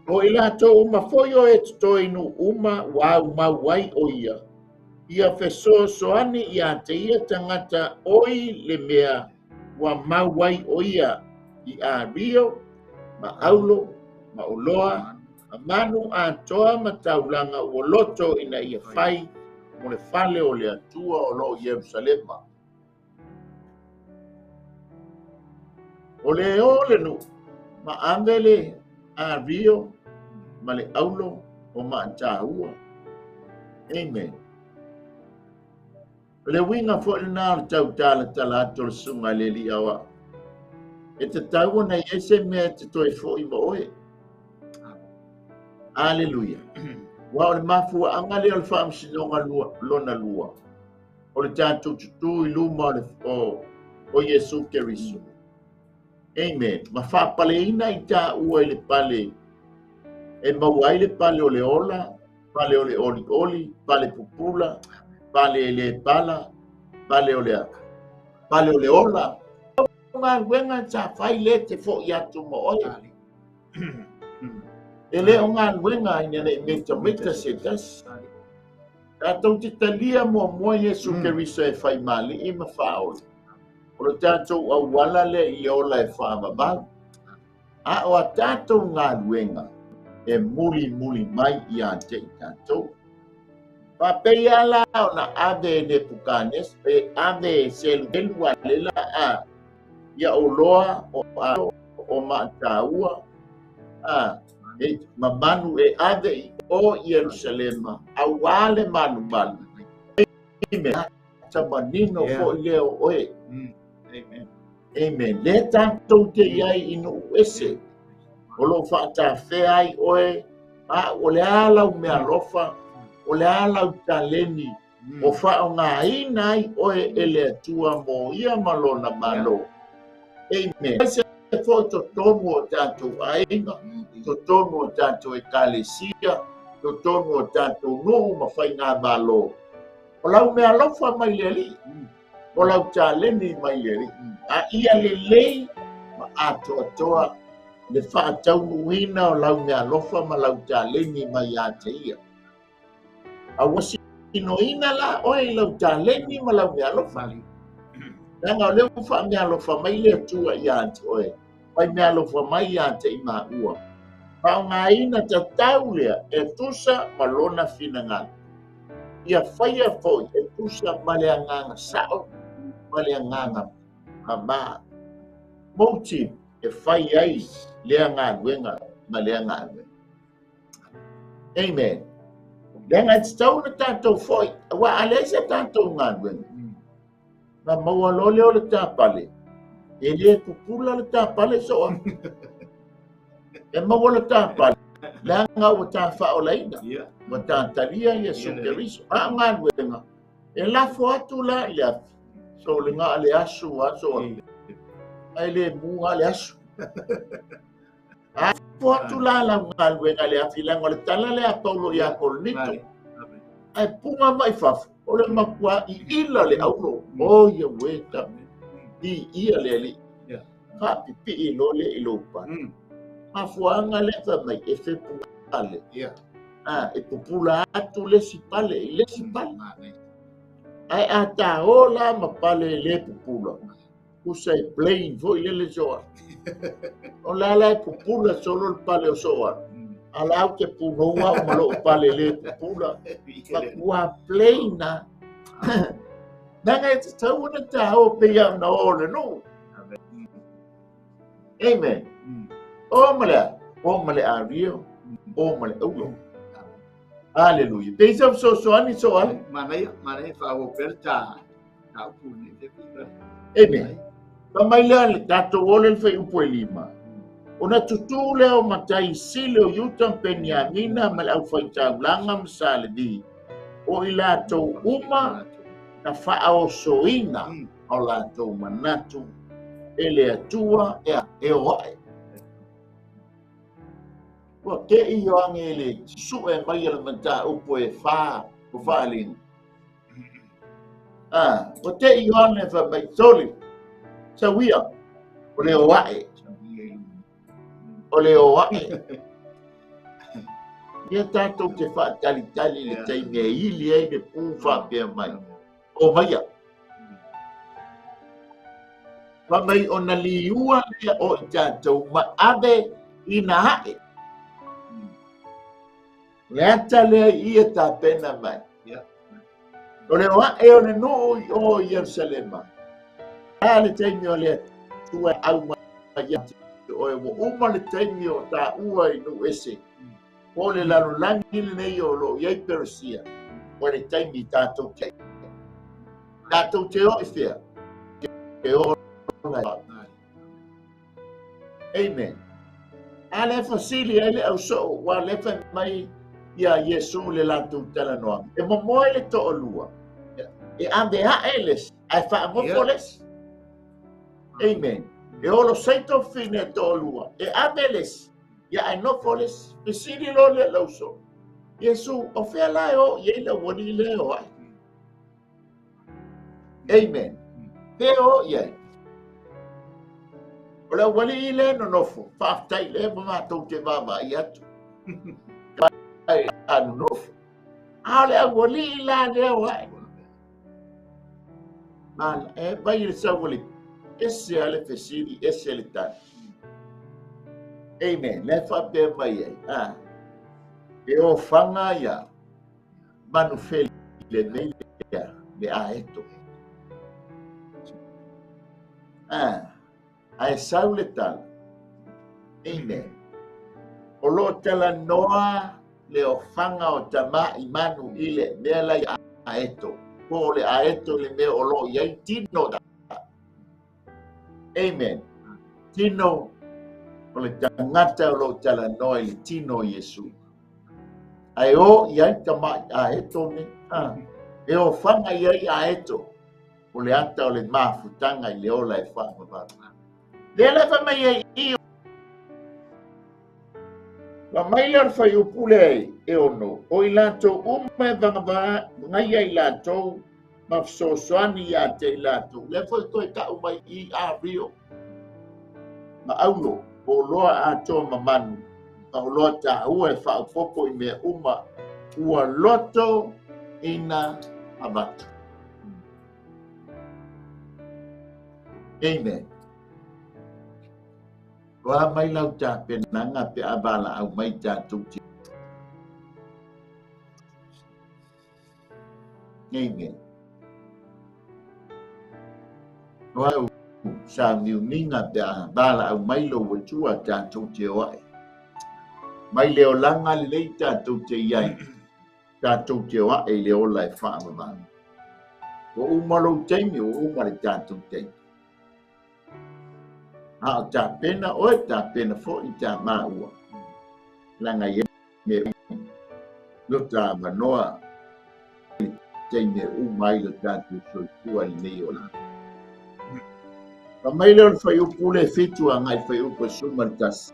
o i latou uma foi o e totoe i nuu uma ua aumau ai o ia, ia fesoasoani ia te ia tagata oi le mea ua mau ai o ia i Ario ma Aulo ma Oloa ma manu atoa ma taulaga ua loto ina ia fai mo le fale o le Atua o lo o Ierusalema. O le o le nuu ma ave le Ario ma le Aulo o Maataua. Amen. O le uiga foi lena o le tautalatala atu o le susuga i le Alii Aoao. E tatau ona i ai se mea e te toe foi ma oe. Aleluia. Ua o le mafuaaga lea o le faamasinoga lona lua, o le tatou tutū i luma o, le, o, o Iesu Keriso. Amen. Ma faapaleina i tāua i le pale, e maua ai le pale o le ola, pale o le olioli, pale pupula, pale e le pala, pale o le aka, pale o le ola. Galuega sa fai le te fo'i atu ma oe. E le o galuega ina nei metameta se tasi. Tatou te talia muamua Iesu Keriso e fai maali'i ma faaola. O le tatou auala lea i le ola e faavavau. A o a tatou galuega e mulimuli mai ia te i tatou. Faapei la ona ave e Nepukanesa, e ave e seluhelu a le la a ia oloa o a o maataua a e mamanu e ave i o Ierusalema auā le malumalu. Amen. Ta manino foi lea o oe. Amen. Amen. Le tatou te iai i nuu ese. O loo faatafea ai oe, a o le a lau mealofa, o le a lau taleni, o faaaogāina ai oe e le Atua mo ia ma lona malo. Amen. Se foi totonu o tatou aiga, totonu o tatou ekalesia, totonu o tatou nuu ma faigamalo. O lau mealofa mai le Alii, o lau taleni mai le Alii. A ia lelei ma atoatoa le faataunuuina o lau mealofa ma lau taleni mai ia te ia. A ua sinoina la oe i lau taleni ma lau mealofa. Leaga o lea ua faamealofa mai le Atua ia te oe, mai mealofa mai ia te i maua. Faaaogāina tatau lea e tusa ma lona finagalo. Ia faia foi e tusa ma le agaga sao ma le agaga mama. Motive e fai ai lea galuega ma lea galuega. Amen. Leaga e tatau ona tatou foi, aua a leai se tatou galuega, na maua loa lea o le tāpale, e le pupula le tāpale soa. E maua le tāpale, leaga ua tāfaaolaina, ua tātalia Iesu Keriso. A o galuega, e lafo atu la i le afi, so le ga le asu a soa. Ai le mu a le asu. Lafo atu la lau galuega i le afi, leaga o le tala lea a Paulo ia Korinito. Ae puga mai fafo, o le matua iila le aulo. O ia ueta, i ia le Alii. Faapipii loa lea i lou pale. Mafuaaga lea fai mai, e fepupale. E pupula atu le isi pale i le isi pale. Ae a tāo la ma pale e le pupula, tusa e plain foi lele soa. O la la e pupula solo le pale o soa. A la au te punoua o ma lou pale le pupula. Matua plain na. Leaga e tatau ona tāo pei a ona o le nuu. Amen. O ma le a? O ma le ario, o ma le aulo. Aleluia. Pei sa fesoasoani soa. Manaia, manaia faaauau pea le ta ta upu nei le fi. Amen. Fa mai lea le tatou ole le fuaiupu e 5. Ona tutū lea o matai sili o Iuta ma Peniamina ma le aufaitaulaga ma Salevi, o i latou uma na faaosoina o latou manatu e le Atua e o ae. Ua te i o ange le su'e mai le mataupu e fa o faaaliga. Ua te i o ane fa mai soli. Sauia. O le o ae. O le o ae. Ia tātou te whaatalitali le taimi e ili ai le pū whaapea mai. O maia. Fa mai o na liua lea o i tātou ma ave i na hae. Le ata lea ia tā pena mai. O le oa e o le nuu i o Ierusalema. A le taimi o le tua au mai ia te oe ua uma le taimi o tā ua i nuu ese. Po le lalolagi lenei o lo iai Peresia. O le taimi tātou te. Tātou te o i whia. Te o Amen. A le fasili ai le au soo, wa le fai mai ia Iesu le lātou talanoa. E momoe le to'olua. E ave ae les, ae faagofo les. Amen. E olo saito fine to'olua. E ave les, ia ae nofo les. Fesili lo le lauso. Iesu, o fea la e o i ei la wali le o ai. Amen. Te o i ai. O le wali i le nonofo, whaaftai le ma mātou te vava i atu. Ai a nonofo. A o le wali i la le o ai. Ma e vai le sauali. Ese ale fesili, ese le tali. Amen. Le whaapea mai ai. Ah. E o whanga ia. Manu fele nei lea, le a eto. Ah. Ae sau le tala. Amen. O lo tala noa le o whanga o tama i manu i le mea lai a eto. Po le a eto le mea o lo iai tino da. Amen. Tino o le tangata o lo tala noa i le tino Iesu. Ae o iai tama a eto ne. Ah. E o whanga iai a eto. O le ata o le mafutanga i le ola e whaamavava. Le le fa mai ai i. Wa mai le whai upule ai e ono. O i lātou uma e vangavaga i lātou ma fesoasoani ia te i lātou. Le foi toe tau mai i a rio. Ma aulo, o loa atoa mamanu. Ma o loa tāua e whaopopo i mea uma. Ua loto ina avatu. Amen. Oa mai lau tā penanga pe avala au mai tātou te. Amen. Oa au sa niuninga pe avala au mai lo watua tātou te oae. Mai le olanga lei tātou te iai. Tātou te oae le ola e whaamamana. O umalo taimi, o umale tātou taimi. A o tā pena oe, tā pena fo i tā māua. Langa ie me lo tā manoa teime u mai lo tātou soifua i nei o la. Ka mai leo le whai upu le whitu a ngai whai upu suma le tasi.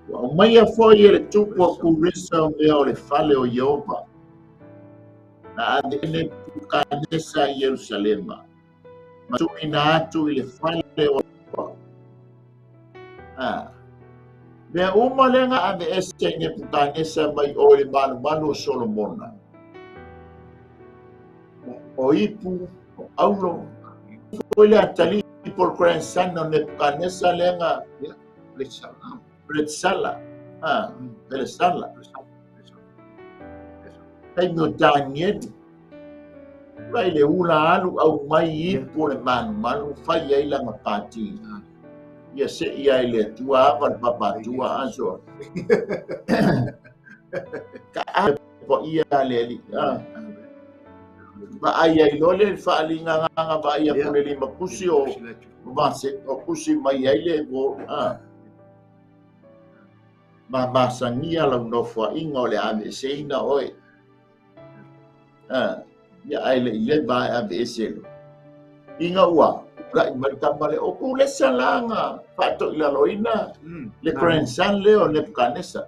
Ua o mai a foi e le tupu a kuresa o mea o le fale o Iehova. Na ave ne pukanesa i Jerusalema. Ma tuina atu i le fale o Ah. Mea uma lenga ave ese i Nebukanesa mai o le malumalu o Solomona. O ipu, o aulo. O le atali por grandson o Nebukanesa lenga Bretsala. Ah, Bretsala. Kai mo Daniel. Vai le ula alu au mai ipu le malumalu fai ai langa pati. Ia se ia i le tua ava le papa tua aso. Ka a po ia le ali. Va ai ai lole whaalinga nganga va ia pule lima kusi o vase o kusi mai ai le wo. Ma masangia lau nofo inga o le ave seina oe. Ia ai le ile va ave eselo. Inga ua. Tulai mai le tama lea, o Kulesa la na faatoilaloina le grandson lea o Nebukanesa.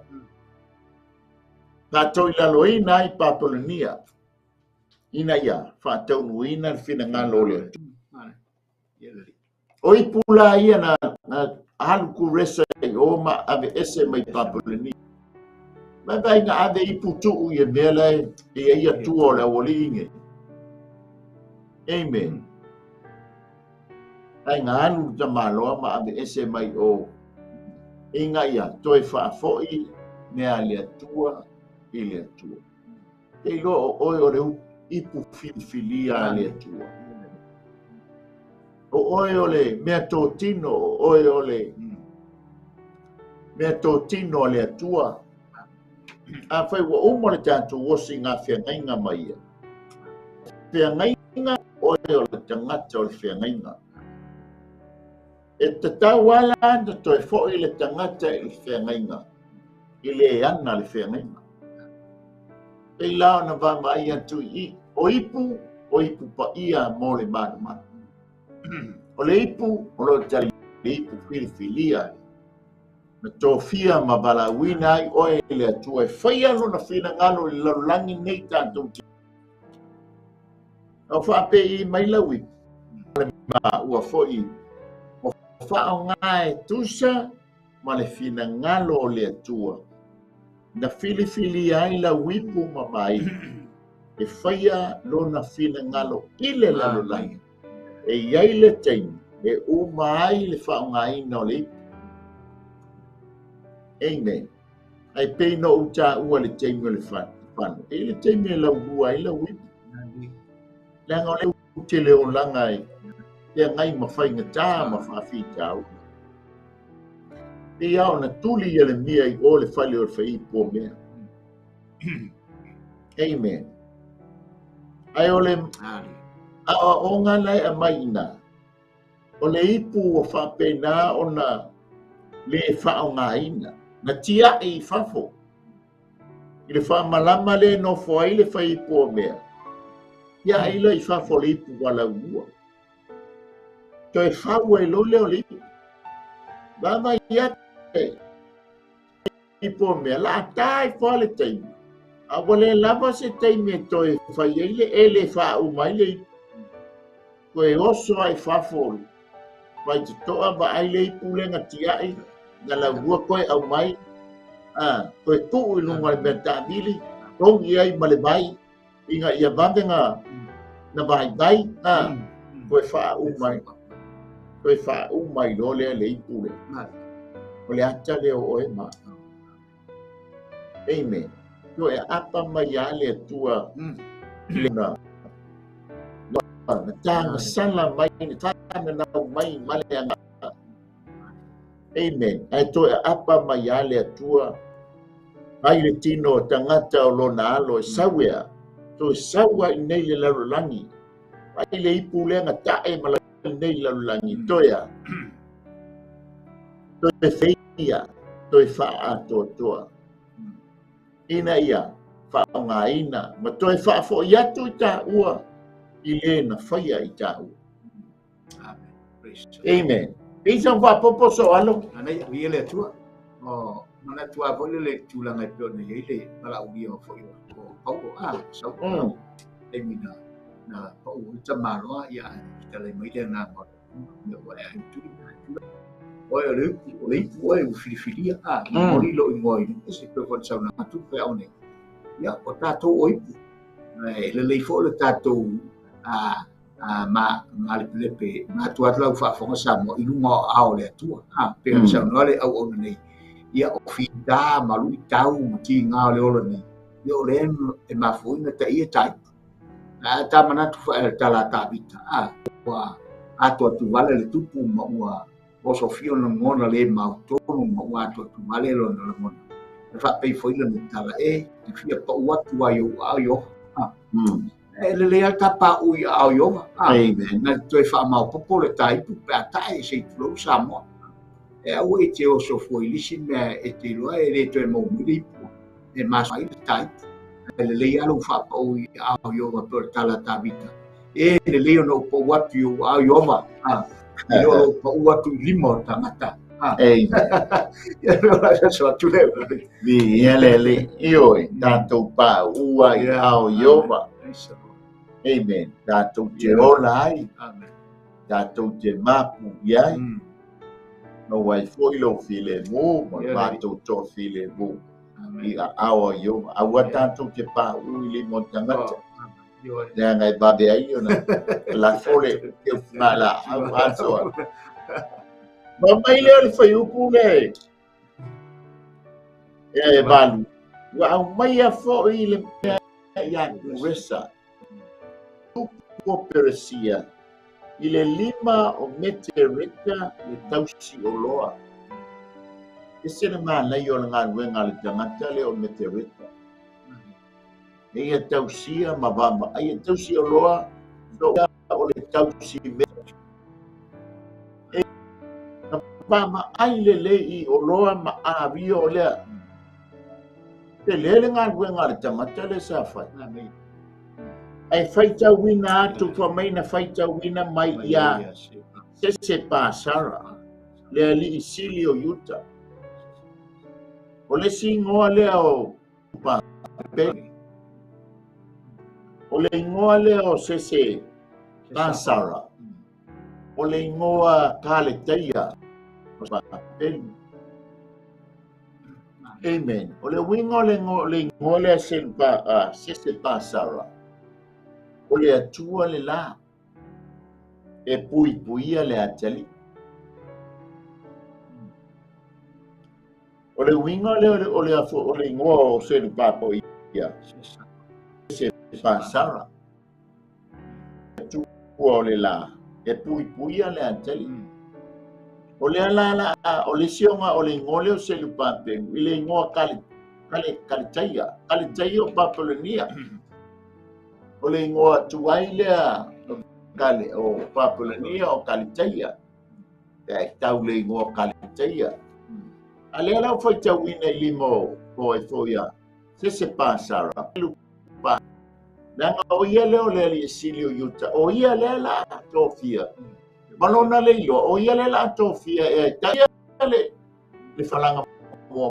Faatoilaloina ai Papolonia ina ia faataunuuina le finagalo o le Atua. O ipu la ia na alu Kuresa i o ma aveese mai Papolonia. Vaivai na ave ipu tuu i mea la e i ai atua o le aualii nei. Amen. Ai nga alu le tamaloa ma aveese mai o ina ia toe faafoi mea a le Atua i le Atua. Te iloa o oe o le ipu filifilia a le Atua. O oe o le mea totino, o oe o le mea totino a le Atua. Afai ua uma le tatou osi ngā feagaiga ma ia. Feagaiga, oe o le tagata o le feagaiga. E tatau ala na toe foi le tagata i le feagaiga, i le ana le feagaiga. Pei la ona vaavaai atu i i, o ipu, o ipu paia mo le manumanu. O le ipu, o lo tali le ipu filifilia. Na tofia ma valaauina ai oe i le Atua e faia lona finagalo i le lalolagi nei tatou te. Au faapei mai lau ipu, le maua foi o faaaoga e tusa ma le finagalo o le Atua. Na filifilia ai lau ipu ma mai e faia lona finagalo i le lalolagi. E iai le taimi e uma ai le faaaogaina o le ipu. Amen. Ai pei no u tāua le taimi o le fano. E le taimi e laulua ai lau ipu. Leaga o le u te le olaga e te ngai ma faigata ma faafitauli. Pei lava ona tuli ia le mia i o le fale o le faiipu o mea. Amen. Ai o le aoaoga la e aumai i ina, o le ipu ua faapena ona le faaaogaina, na tiai i fafo i le faamalama le nofo ai le faiipu o mea, tiai la i fafo le ipu valaulua. Toe fau ai loa lea o le ipu. Vaavaai atu ipu o mea, la ta i foa le taimi. A ua le lava se taimi e toe fai ai le ele faauma ai le ipu. Toe oso ai fafo vai te toa vaai le ipu le na tiai, na laulua koe au mai, toe tuu i luga o le mea taamili, togi ai ma le vai, ina ia vave na vaivai, toe faauma toe faauma i loa lea le ipu lea. O le ata lea o oe ma. Amen. Toe apa mai a le Atua le na na tagasala mai na taganau mai ma le aga. Amen. Ae toe apa mai a le Atua ai le tino o tagata o lona alo e sau ea, toe sau ai nei le lalolagi. Ai le ipu lea na tae ma nei lalolagi. Toe a. Toe feia, toe faaatoatoa. Ina ia faaaogaina ma toe faafoi atu i tāua i le na faia i tāua. Amen. Praise the Lord. Amen. Pei sa faapopo so alo. Anei, avia le Atua. O manatu a foi le tulaga e pei ona i ai le valaaulia foi o Paulo, Saulo. Taimi na pau o le tamaloa, ia, fetalai mai le agaga o le Atua, ia ua e ai tuli, oe o le upu, o le ipu oe ua filifilia, momoli lou igoa i luga, se pei foi ona saunoa atu le feau nei. Ia, o tatou o ipu. E lelei foi le tatou malepelepe, ma atu atu lau faafofoga Samoa i luga o ao o le Atua. Pei ona saunoa le auauna nei, ia o fita ma luitau ma tiga o le ola nei, ia o lea e mafua ai ona taia ta ipu. A ta manatu fae tala Tavita, ua ato atu vale le tupu ma ua osofia o lagona le mautonu ma ua ato atu vale lona lagona. E faapei foi lana tala e fia pau atu ai o au i oha. E lelei lava ta paʻu i aao i ova. Amen. Na toe faamaopoopo le ta ipu pe a tae se i tulou Samoa. E aua i te oso fua i lisi mea e te iloa e le toe maua mai le ipu. E masa ai le ta ipu. E lelei lava lou faapau i aao i ova pe o le tala a Tavita. E lelei ona ou pau atu i ou aao Ieova, i lo lou pau atu i lima o tagata. Ia so atu lea. Viia le Alii. Ioe, tatou paua i aao Ieova. Amen. Tatou te ola ai. Tatou te mapu i ai. Maua ai foi lou filemu ma le matou toafilemu i aao o Ieova. Aua tatou te pauu i lima o tagata. Leaga e vave ai ona lafo le laau atoa. Ma mai lea o le fuaiupu le e 8. Ua aumaia foi le mea ia Kuresa, tupu o Peresia, i le lima o Metereta le tausi oloa. Ese le manaia o le galuega a le tagata lea o Metereta. E ia tausia ma vaavaai e tausi oloa o le tausi mea. E vaavaai lelei i oloa ma avio o lea. Tele le galuega a le tagata lea sa fai. Ae faitauina atu fai mai na faitauina mai ia Sesepasara, le alii sili o Iuta. O le isi igoa lea o Papeli. O le igoa lea o Sesepasara, o le igoa Kaleteia o Papeli. Amen. O le uiga o le igoa lea Sesepasara, o le Atua le la e puipuia le atalii. O le uiga lea o le igoa o Selupapo ia, Sesepasara, Atua o le la e puipuia le atalii. O le ala la, o le isi o le igoa lea o Selupapelu, i le igoa Kaletaia, Kaletaia o Papalonia. O le igoa tuai lea o Papalonia o Kaletaia. E tau le igoa Kaletaia. A lea lau faitauina i lima o e foi ia Sesepasara. Leaga o ia lea o le alii sili o Iuta, o ia lea la tofia. Malona le iloa, o ia lea la tofia e taia le falaga mua.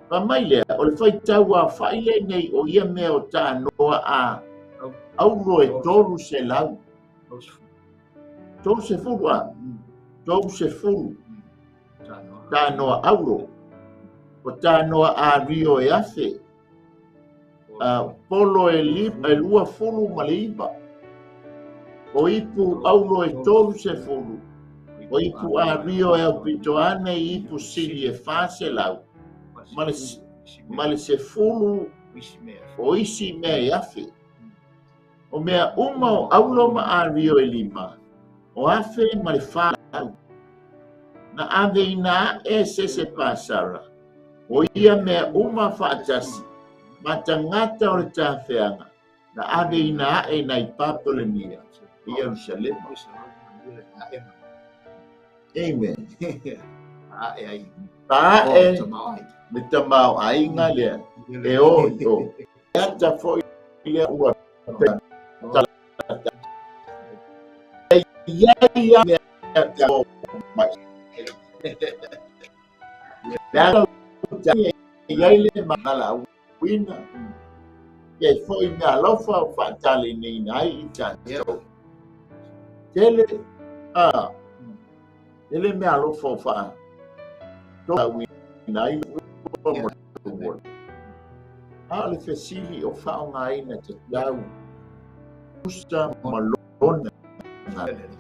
Fa mai lea, o le faitau a fai le nei o ia mea o tanoa a aulo e 300. 30 a, 30. Tanoa aulo. O tanoa a rio e afe. Polo e 29. O ipu aulo e 30. O ipu a rio e au pito ane ipu sili e 400. Ma le sefulu o isi mea e afe. O mea uma o aulo ma a rio e 5. O afe ma le 400. Na ave ina e Sesepasara. O ia mea uma faatasi. Ma tagata o le tafeaga. Na ave ina ae nai Papalania i Ierusalema. Amen. Pae le tamao aiga lea. E o i o. E ata foi lea ua ia ia mea o mai. Lea ia le mala uina. Ia foi mea alofa o faatale nei ai i tatou. Tele a ele mea alofa o faatauina ai mo a le fesili o faaaogaina tatau usa ma lona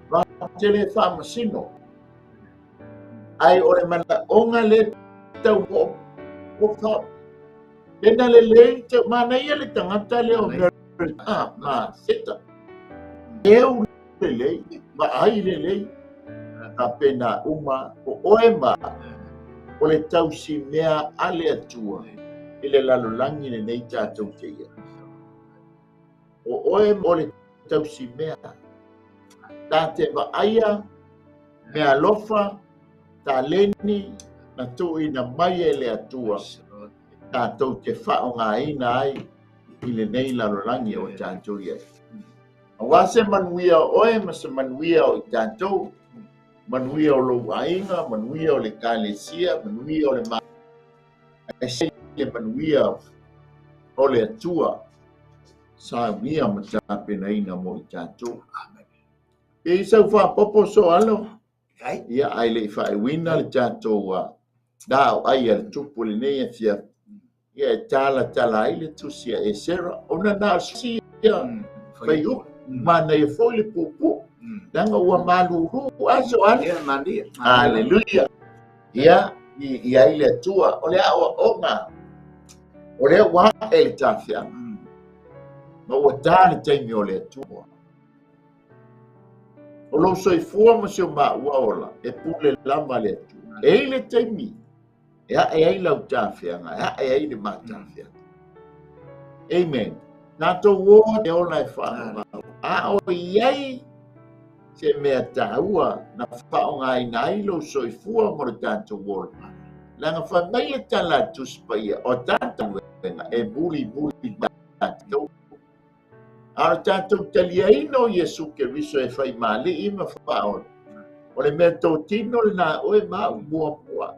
va tele faamasino ai o le manaoga le tau o fa lena le lei te manaia le tagata lea o ma seta eu lelei ma ai lelei tapena uma o oe ma o le tausi mea a le Atua i le lalolagi lenei tatou te ia. O oe o le tausi mea. Ta te vaaia mea alofa taleni na tuuina mai e le Atua tatou te faaaogaina ai i lenei lalolagi o tatou i ai. Auā se manuia o oe ma se manuia o i tatou, manuia o lou aiga, manuia o le ekalesia, manuia o le ma ae le manuia o le Atua saunia ma tapenaina mo i tatou. E i sau faapopo so alo, ia ae le i faaiuina le tatou la'au ai a le Tupu i lenei afiafi, ia e talatala ai le tusi a Esera, ona na o si ia faiupu, manaia foi le puupuu, leaga ua malulu aso alo. Aleluia. Ia, i ai le Atua, o le aoaoga, o lea ua ae le tafiaga, ma ua ta le taimi o le Atua. O lou soifua ma si o maua ola, e pule lava le Atua. E i le taimi, e ae ai lau tafeaga, e ae ai le matafiaga. Amen. Tatou o e ola e faamamau. A o i ai se mea taua na faaaogaina ai lou soifua mo le tatou ola. Leaga fai mai le tala a Tusi Paia, o tatou e mulimuli tatou. A o le tatou taliaina o Iesu Keriso e fai maali'i ma faaola, o le mea totino lena oe ma au muamua.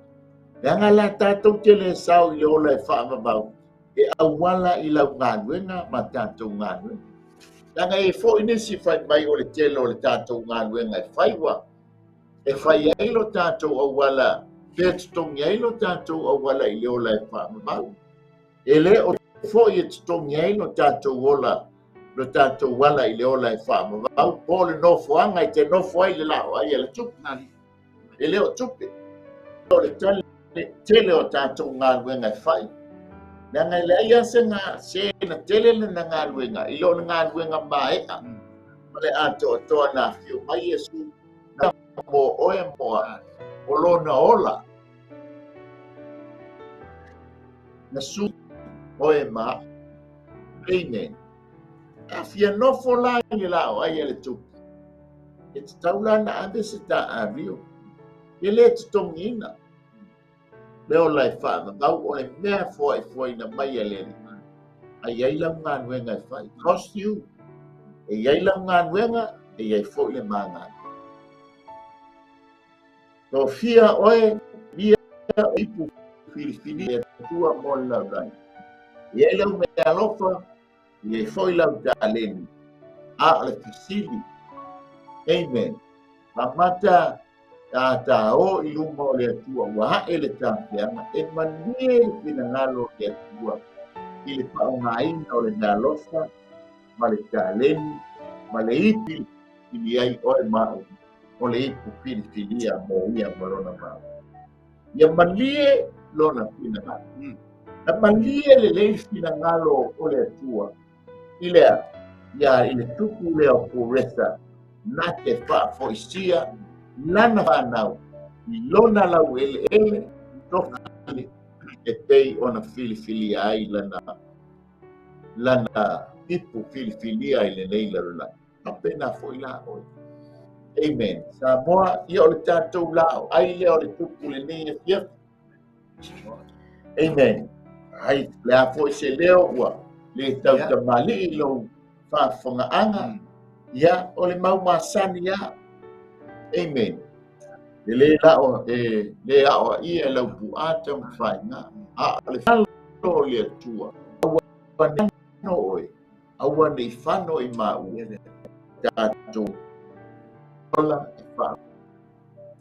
Leaga la tatou te le sao i le ola e faamamau, e auala i lau galuega ma tatou galuega. Leaga e foi nisi fai mai o le tele o le tatou galuega e faiua, e fai ai lo tatou auala, pe totogi ai lo tatou auala i le ola e faamamau. E le o foi e totogi ai lo tatou ola, lo tatou ala i le ola e faamamau, po o le nofoaga i te nofo ai le la'au ai a le tupe. E le o tupe. O le tele o tatou galuega e fai. Leaga e leai lava se se na tele lana galuega, i lo le galuega maea. Ma le atoatoa na afio mai Iesu, na mo oe mo a'u, o lona ola. Na su oe ma a'u. Amen. A fia nofo la i le la'au ai a le tupe, e tatau la na ave se taavio. E le totogiina. Le ola e faavavau o le mea foaifoaina mai a le Alii. A i ai lau galuega e fai. Cost you. E i ai lau galuega, e i ai foi le ma galuega. Tofia oe, ia ipu filifili e Atua mo le lalolagi. E i ai lau mea alofa, e i ai foi lau taleni. A o le fesili. Amen. Amata ta o i luma o le Atua, ua ae le tafeaga, e malie le finagalo o le Atua i le faaaogaina o le meaalofa ma le taleni ma le ipu filifili ai oe ma au, o le ipu filifilia mo ia ma lona mau. Ia malie lona finagalo. Na malie lelei le finagalo o le Atua i lea, ia i le tupu lea o Koresa, na te faafoisia lana fanau i lona laueleele tofi e pei ona filifilia ai lana ipu filifilia i lenei lalolagi. Faapena foi la oe. Amen. Samoa, ia o le tatou la'au ai lea o le tupu lenei afiafi. Amen. Ai, le a foi se leo ua le tautamalii i lou faafofogaaga, ia o le mau masani ia. Amen. E le la'o e le aoaia e lau puā taumafaiga, a o le falo o le Atua, aua ne i oe, aua ne i fano i maua, tatou ola e faa.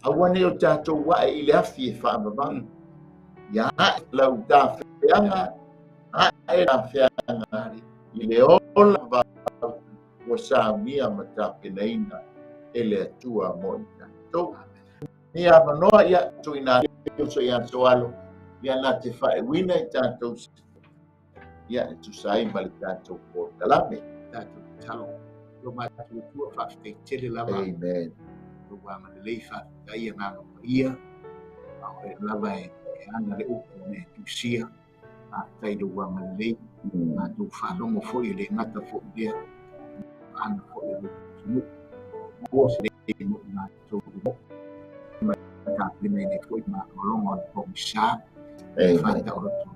Aua ne i o tatou ae i le afi e faavavau. Ia ae lau tafeaga, ae tafeaga i le ola vavau ua saunia ma tapenaina e le Atua mo i tatou. Ia avanoa ia tuuina atu so ia Soalo, ia na te faaiuina i tatou ia e tusa ai ma le tatou polokalame. Tatou tatalo. Lo matou Atua faafetai tele lava. Amen. Lou agalelei faafetai agaga paia. A o oe lava e ana le upu me tusia. Faafetai lou agalelei. Matou faalogo foi e le gata foi lea. Ana foi o lou atunuu. Maua se lelei mo i matou i mo. Tapena i nei foi malologa o le pogisa. Amen. Faataoto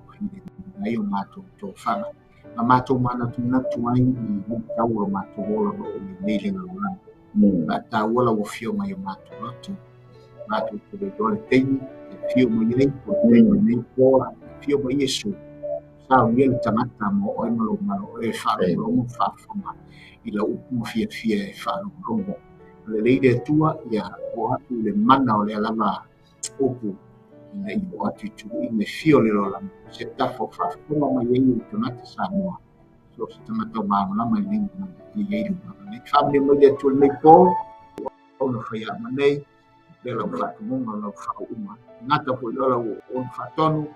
ai o matou tofaga. Na matou manatunatu ai i luitau o lo matou ola o lo o i ai nei le lalolagi. Faataua lau Afioga i o matou loto, matou te le iloa le taimi e afio mai ai, po o le taimi o lenei po o le a afio mai Iesu, saunia le tagata mo oe ma lou malo e faalogologo ma faafofoga i lau upu ma fiafia e faalogologo. Lelei le Atua, ia oo atu i le mana o lea lava upu ina ia oo atu i tuluiga e fia o le lalolagi, se tafa o faafofoga mai ai ou tagata Samoa, so o se tagata o malamalama i lenei gagana e i ai le agaga nei. Faamanuia mai le Atua i lenei po, ua ona faiauma nei, lea lau faatumuga o lau faauuga. Gata foi loa lau ona faatonu,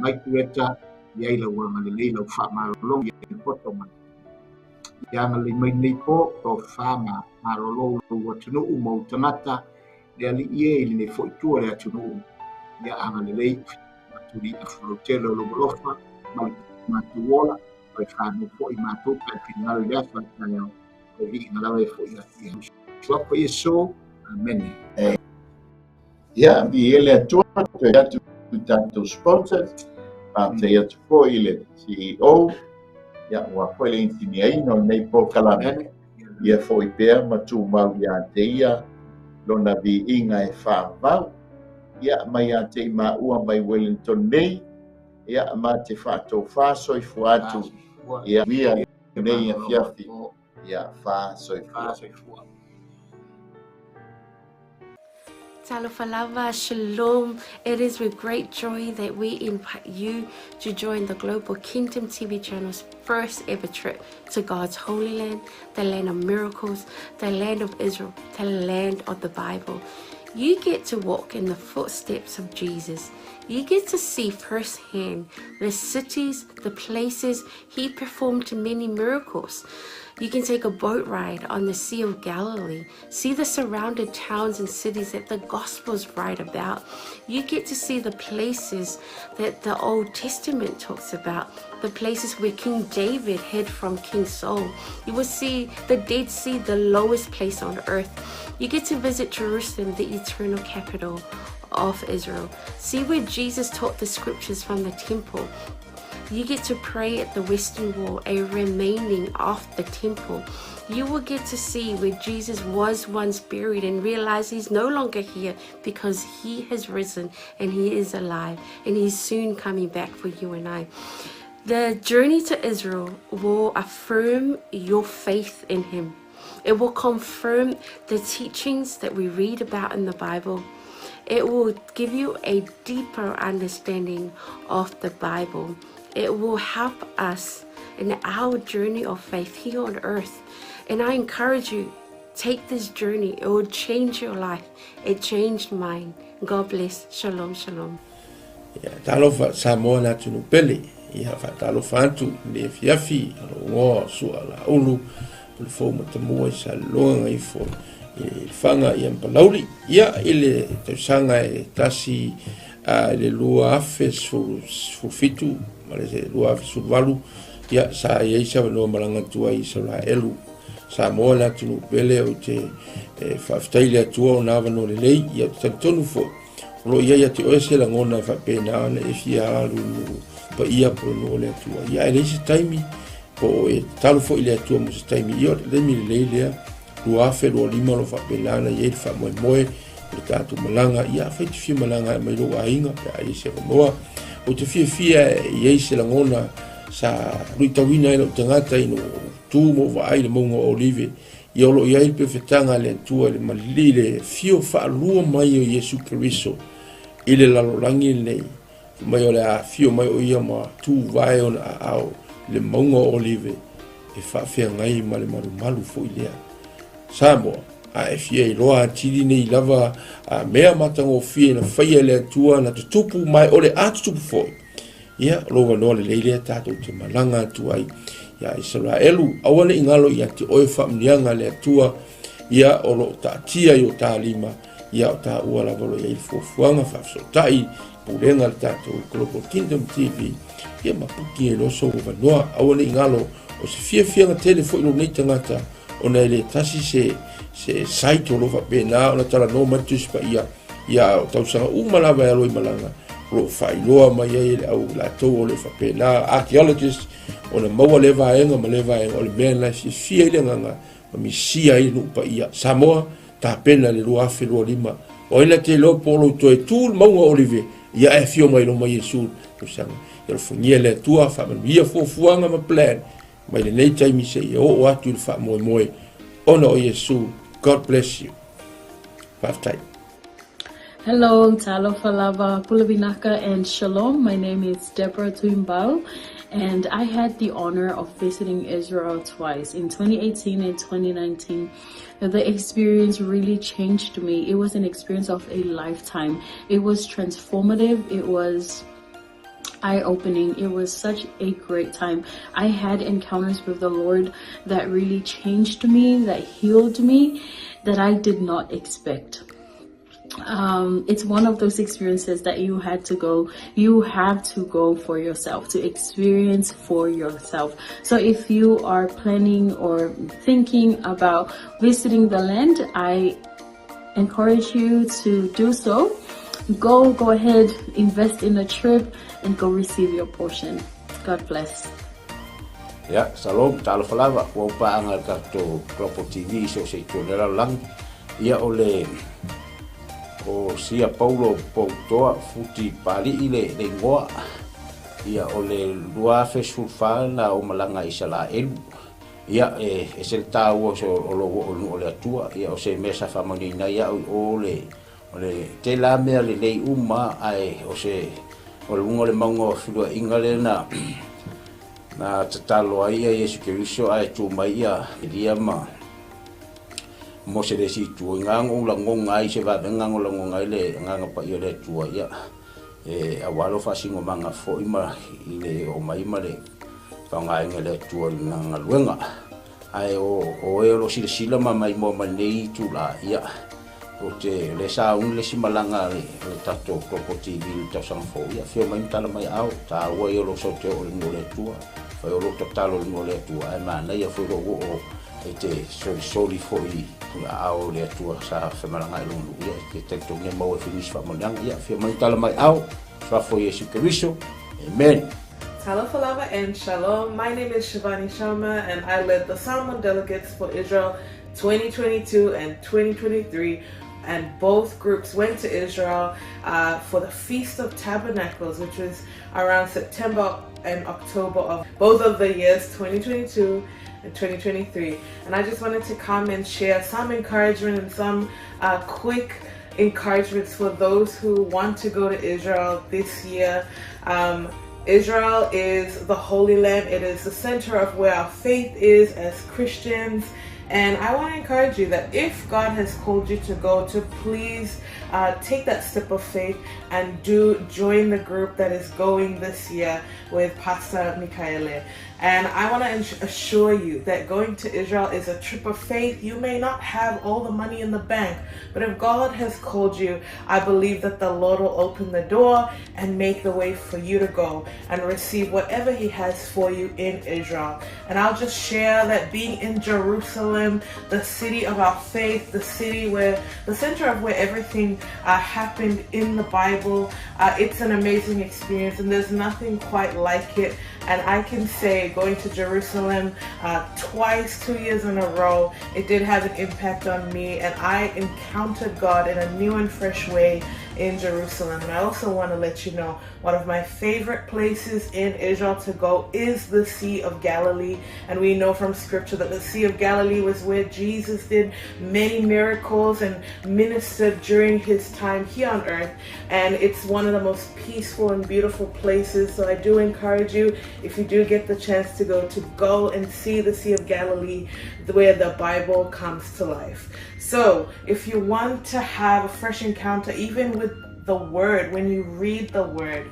mai Kueta, i ai lau agalelei, lau faamalologi i le poto ma Ia agalelei mai lenei po, tofa ma malolo lou atunuu ma ou tagata, le alii e i lenei foi tua o le atunuu, ia agalelei matuli afu lautele o lou alofa ma le matou ola, ma le fanau foi matou pe a finagalo i le aso a taeao, o le viiga lava e foi atu ia Suafa Iesu. Amene. Ia, viia le Atua, toe atu i tatou sponsors, faafetai atu foi i le CEO, ia, ua foi le inisinia o lenei polokalame, ia foi pea ma tumau ia te ia lona viiga e faavavau, ia, mai ia te i maua mai Wellington nei, ia, ma te faatofa soifua atu, ia, ia lenei afiafi, ia, fa soifua. Talofa lava, shalom. It is with great joy that we invite you to join the Global Kingdom TV channel's first ever trip to God's Holy Land, the land of miracles, the land of Israel, the land of the Bible. You get to walk in the footsteps of Jesus. You get to see firsthand the cities, the places he performed many miracles. You can take a boat ride on the Sea of Galilee, see the surrounded towns and cities that the Gospels write about. You get to see the places that the Old Testament talks about, the places where King David hid from King Saul. You will see the Dead Sea, the lowest place on earth. You get to visit Jerusalem, the eternal capital of Israel. See where Jesus taught the scriptures from the temple. You get to pray at the Western Wall, a remaining of the temple. You will get to see where Jesus was once buried and realize he's no longer here because he has risen and he is alive and he's soon coming back for you and I. The journey to Israel will affirm your faith in him. It will confirm the teachings that we read about in the Bible. It will give you a deeper understanding of the Bible. It will help us in our journey of faith here on earth. And I encourage you, take this journey. It will change your life. It changed mine. God bless. Shalom, shalom. Ia, talofa Samoa le atunuu pele. Ia, faatalofa atu i le afiafi o lou igoa o Sua Laulu, o le fou matamua i Saleloga gaifo i Lefaga ia ma Palauli. Ia, i le tausaga e tasi i le 2017 ma le 2018, ia, sa i ai se avanoa malaga atu ai i Isaraelu. Samoa le atunuu pele, ou te faafetai i le Atua ona avanoa lelei, ia, ou te talitonu foi, O lo o i ai ia te oe se lagona e faapena ona e fia alu i nuu paia po o le nuu o le Atua. Ia, ae leai se taimi, po o e tatalo foi i le Atua mo se taimi. Ia, o le taimi lelei lea, 2025 o lo o faapena ona i ai le faamoemoe o le tatou malaga. Ia, afai e te fia malaga e aumai lou aiga pe a i ai se avanoa. Ou te fiafia e i ai se lagona sa luitauina ai lou tagata ina ua ou tu ma ou vaai i le mauga o Olive Ia o lo o i ai le pefetaga a le Atua i le malili i le afio faalua mai o Iesu Keriso i le lalolagi lenei, fai mai o le a afio mai o ia ma tuvae ona aao i le mauga o Olive e faafeagai ma le malumalu foi lea. Samoa, a e fia iloa atili nei lava a mea matagofie na faia e le Atua na tutupu ma e o le a tutupu foi, Ia, o lou avanoa lelei lea tatou te malaga atu ai ia Isaraelu. Aua ne i galo ia te oe faamanuiaga a le Atua, ia o lo o taatia i o ta lima, ia o taua lava o lo o i ai le fuafuaga faafesootai, pulega a le tatou Global Kingdom TV, ia ma puki ai loa sou avanoa. Aua ne i galo, o se fiafiaga tele foi lou nei tagata, ona e le tasi se, se site o lo o faapena ona talanoa mai le Tusi Paia, ia o tausaga uma lava e alo i malaga. o lo o faailoa mai ai e le au latou o le faapena archaeologist ona maua lea vaega ma lea vaega o le mea lena e fiafia ai le agaga ma misia ai le nuu paia Samoa tapena le 2025 o ai na te iloa po o lou toe tu le mauga o Olive ia ae afio mai loma Iesu tausaga ia alofagia le Atua faamanuia fuafuaga ma plan mai lenei taimi seia oo atu i le faamoemoe ona o Iesu God bless you faafetai. Hello, Talofa lava, Pulavinaka and Shalom. My name is Deborah Tuimbau and I had the honor of visiting Israel twice in 2018 and 2019. The experience really changed me. It was an experience of a lifetime. It was transformative. It was eye-opening. It was such a great time. I had encounters with the Lord that really changed me, that healed me, that I did not expect. It's one of those experiences that you had to go, you have to go for yourself, to experience for yourself. So if you are planning or thinking about visiting the land, I encourage you to do so. Go, go ahead, invest in a trip and go receive your portion. God bless. Ia, shalom, talofa lava, ua upaaga le tatou Global TV i so o se itu o le lalolagi. Ia, o le o Sia Paulo Poutoa Futi Pali'i le, le igoa. Ia, o le 2014 na ou malaga i Isalaelu. Ia, e ese le taua o se o lou oo i le nuu o le Atua. Ia, o se mea sa faamanuiaina ai au i o le, o le tela mea lelei uma, ae o se, o le luga o le mauga o feluaiga lea na, na tatalo ai ia Iesu Keriso ae tu mai ia Elia ma Mose le isi itu. I ngā ngou lagoga ai se vavega ngou lagoga ai le Agaga Paia o le Atua, ia, e aua lou faasinomaga foi ma i le oo mai ma le faaaogaina e le Atua i lana galuega. Ae o o e o lo o silasila ma maimoa mai lenei itula, ia, ou te, o lea sa uni le isi malaga a le, a le tatou Global TV i le tausaga fou, ia, afio mai ma tala mai aao, taua ia o lou sau te oo i le nuu o le Atua, fai o lou tatalo i le nuu o le Atua, ae manaia foi lou oo e te solisoli foi i aao o le Atua sa femalagaai i lona nuu, ia, e te talitonu e maua ai foi nisi faamanuiaga. Ia, afio mai ma tala mai aao, Suafa o Iesu Keriso. Amen. Talofa lava and shalom. My name is Shivani Sharma and I led the Samoan delegates for Israel 2022 and 2023 and both groups went to Israel for the Feast of Tabernacles, which was around September and October of both of the years 2022 and 2023. And I just wanted to come and share some encouragement and some quick encouragements for those who want to go to Israel this year. Israel is the Holy Land. It is the center of where our faith is as Christians. And I want to encourage you that if God has called you to go, to please take that step of faith and do join the group that is going this year with Pastor Mikaele. And I want to assure you that going to Israel is a trip of faith. You may not have all the money in the bank, but if God has called you, I believe that the Lord will open the door and make the way for you to go and receive whatever He has for you in Israel. And I'll just share that being in Jerusalem, the city of our faith, the city where the center of where everything happened in the Bible, it's an amazing experience, and there's nothing quite like it. And I can say going to Jerusalem twice, 2 years in a row, it did have an impact on me, and I encountered God in a new and fresh way in Jerusalem. And I also want to let you know, one of my favorite places in Israel to go is the Sea of Galilee. And we know from scripture that the Sea of Galilee was where Jesus did many miracles and ministered during his time here on earth. And it's one of the most peaceful and beautiful places. So I do encourage you, if you do get the chance to go and see the Sea of Galilee, where the Bible comes to life. So if you want to have a fresh encounter, even with the Word, when you read the Word,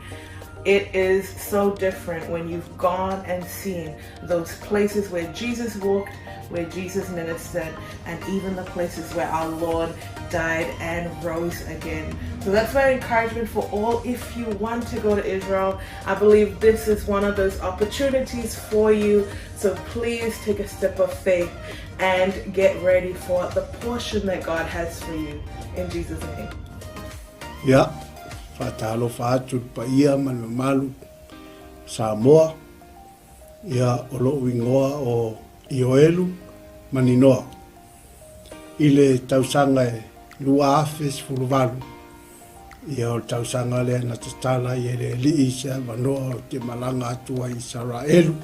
it is so different when you've gone and seen those places where Jesus walked, where Jesus ministered, and even the places where our Lord died and rose again. So that's my encouragement for all. If you want to go to Israel, I believe this is one of those opportunities for you. So please take a step of faith and get ready for the portion that God has for you. In Jesus' name. Ia, Faatalofa atu i le paia ma le mamalu Samoa. Ia, o lou igoa o Ioelu Maninoa. I le tausaga e 2018, ia o le tausaga lea na tatala ai e le Alii se avanoa ou te malaga atu ai i Isaraelu.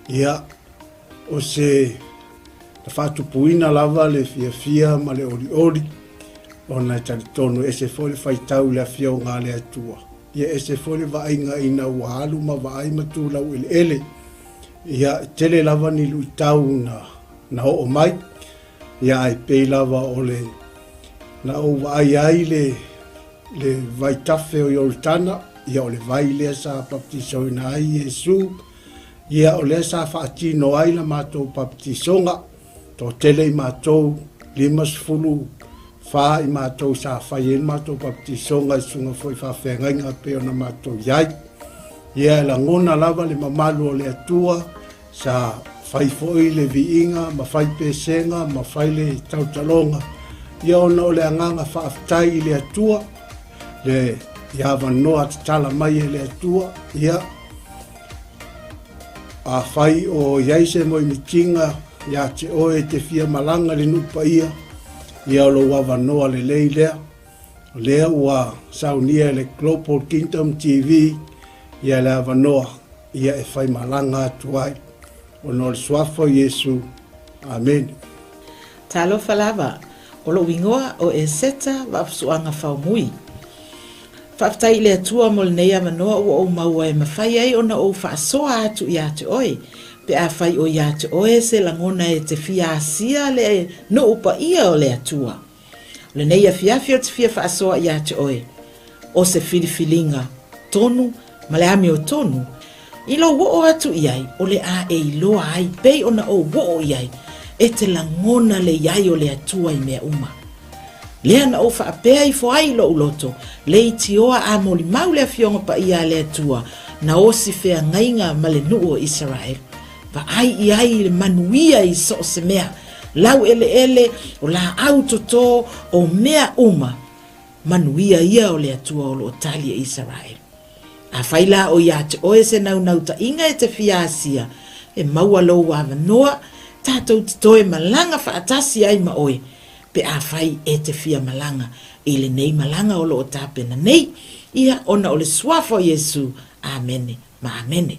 Ia, o se na faatupuina lava le fiafia ma le olioli ona e talitonu e ese foi le faitau i le Afioga a le Atua. Ia ese foi le vaaiga ina ua alu ma vaai ma tu laueleele. Ia, e tele lava ni luitau na, na oo mai. Ia, ae pei lava o le na ou vaai ai le, le vaitafe o Ioritana, ia o le vai lea sa baptisoina ai Iesu, ia o lea sa faatino ai la matou baptisoga. Toatele i matou, 54 i matou sa fai ai le matou baptisoga i susuga foi i faafeagaiga e pei ona matou i ai. Ia e lagona lava le mamalu o le Atua sa fai foi le viiga ma fai pesega ma fai le tautaloga, ia ona o le agaga faafetai i le Atua, le i avanoa tatala mai e le Atua, ia Afai o i ai se moemitiga ia te oe e te fia malaga i le nuu paia, ia o lou avanoa lelei lea. O lea ua saunia e le Global Kingdom TV ia le avanoa ia e fai malaga atu ai. Ona o le Suafa o Iesu. Amene. Talofa lava, o lou igoa o Eseta Vaafusuaga Faumui. Faafetai i le Atua mo lenei avanoa ua ou maua e mafai ai ona ou faasoa atu ia te oe, pe afai o ia te oe se lagona e te fia asia le nuu paia o le Atua. O lenei afiafi ou te fia faasoa ia te oe, o se filifiliga tonu ma le amiotonu, i lou oo atu i ai o le a e iloa ai pei ona ou oo i ai, e te lagona le i ai o le Atua i mea uma. Lea na ou faapea ifo ai i lou loto, leitioa a molimau le Afioga Paia a le Atua, na osi feagaiga ma le nuu o Isaraelu. Vaai i ai i le manuia i so o se mea, laueleele, o laau toto, o mea uma, manuia ia o le Atua o lo o tali e Isaraelu. Afai la o ia te oe se naunautaiga e te fia asia, e maua lou avanoa, tatou te toe malaga faatasi ai ma oe, pe afai e te fia malaga i lenei malaga o lo o tapena nei, ia, ona o le Suafa o Iesu. Amene ma amene.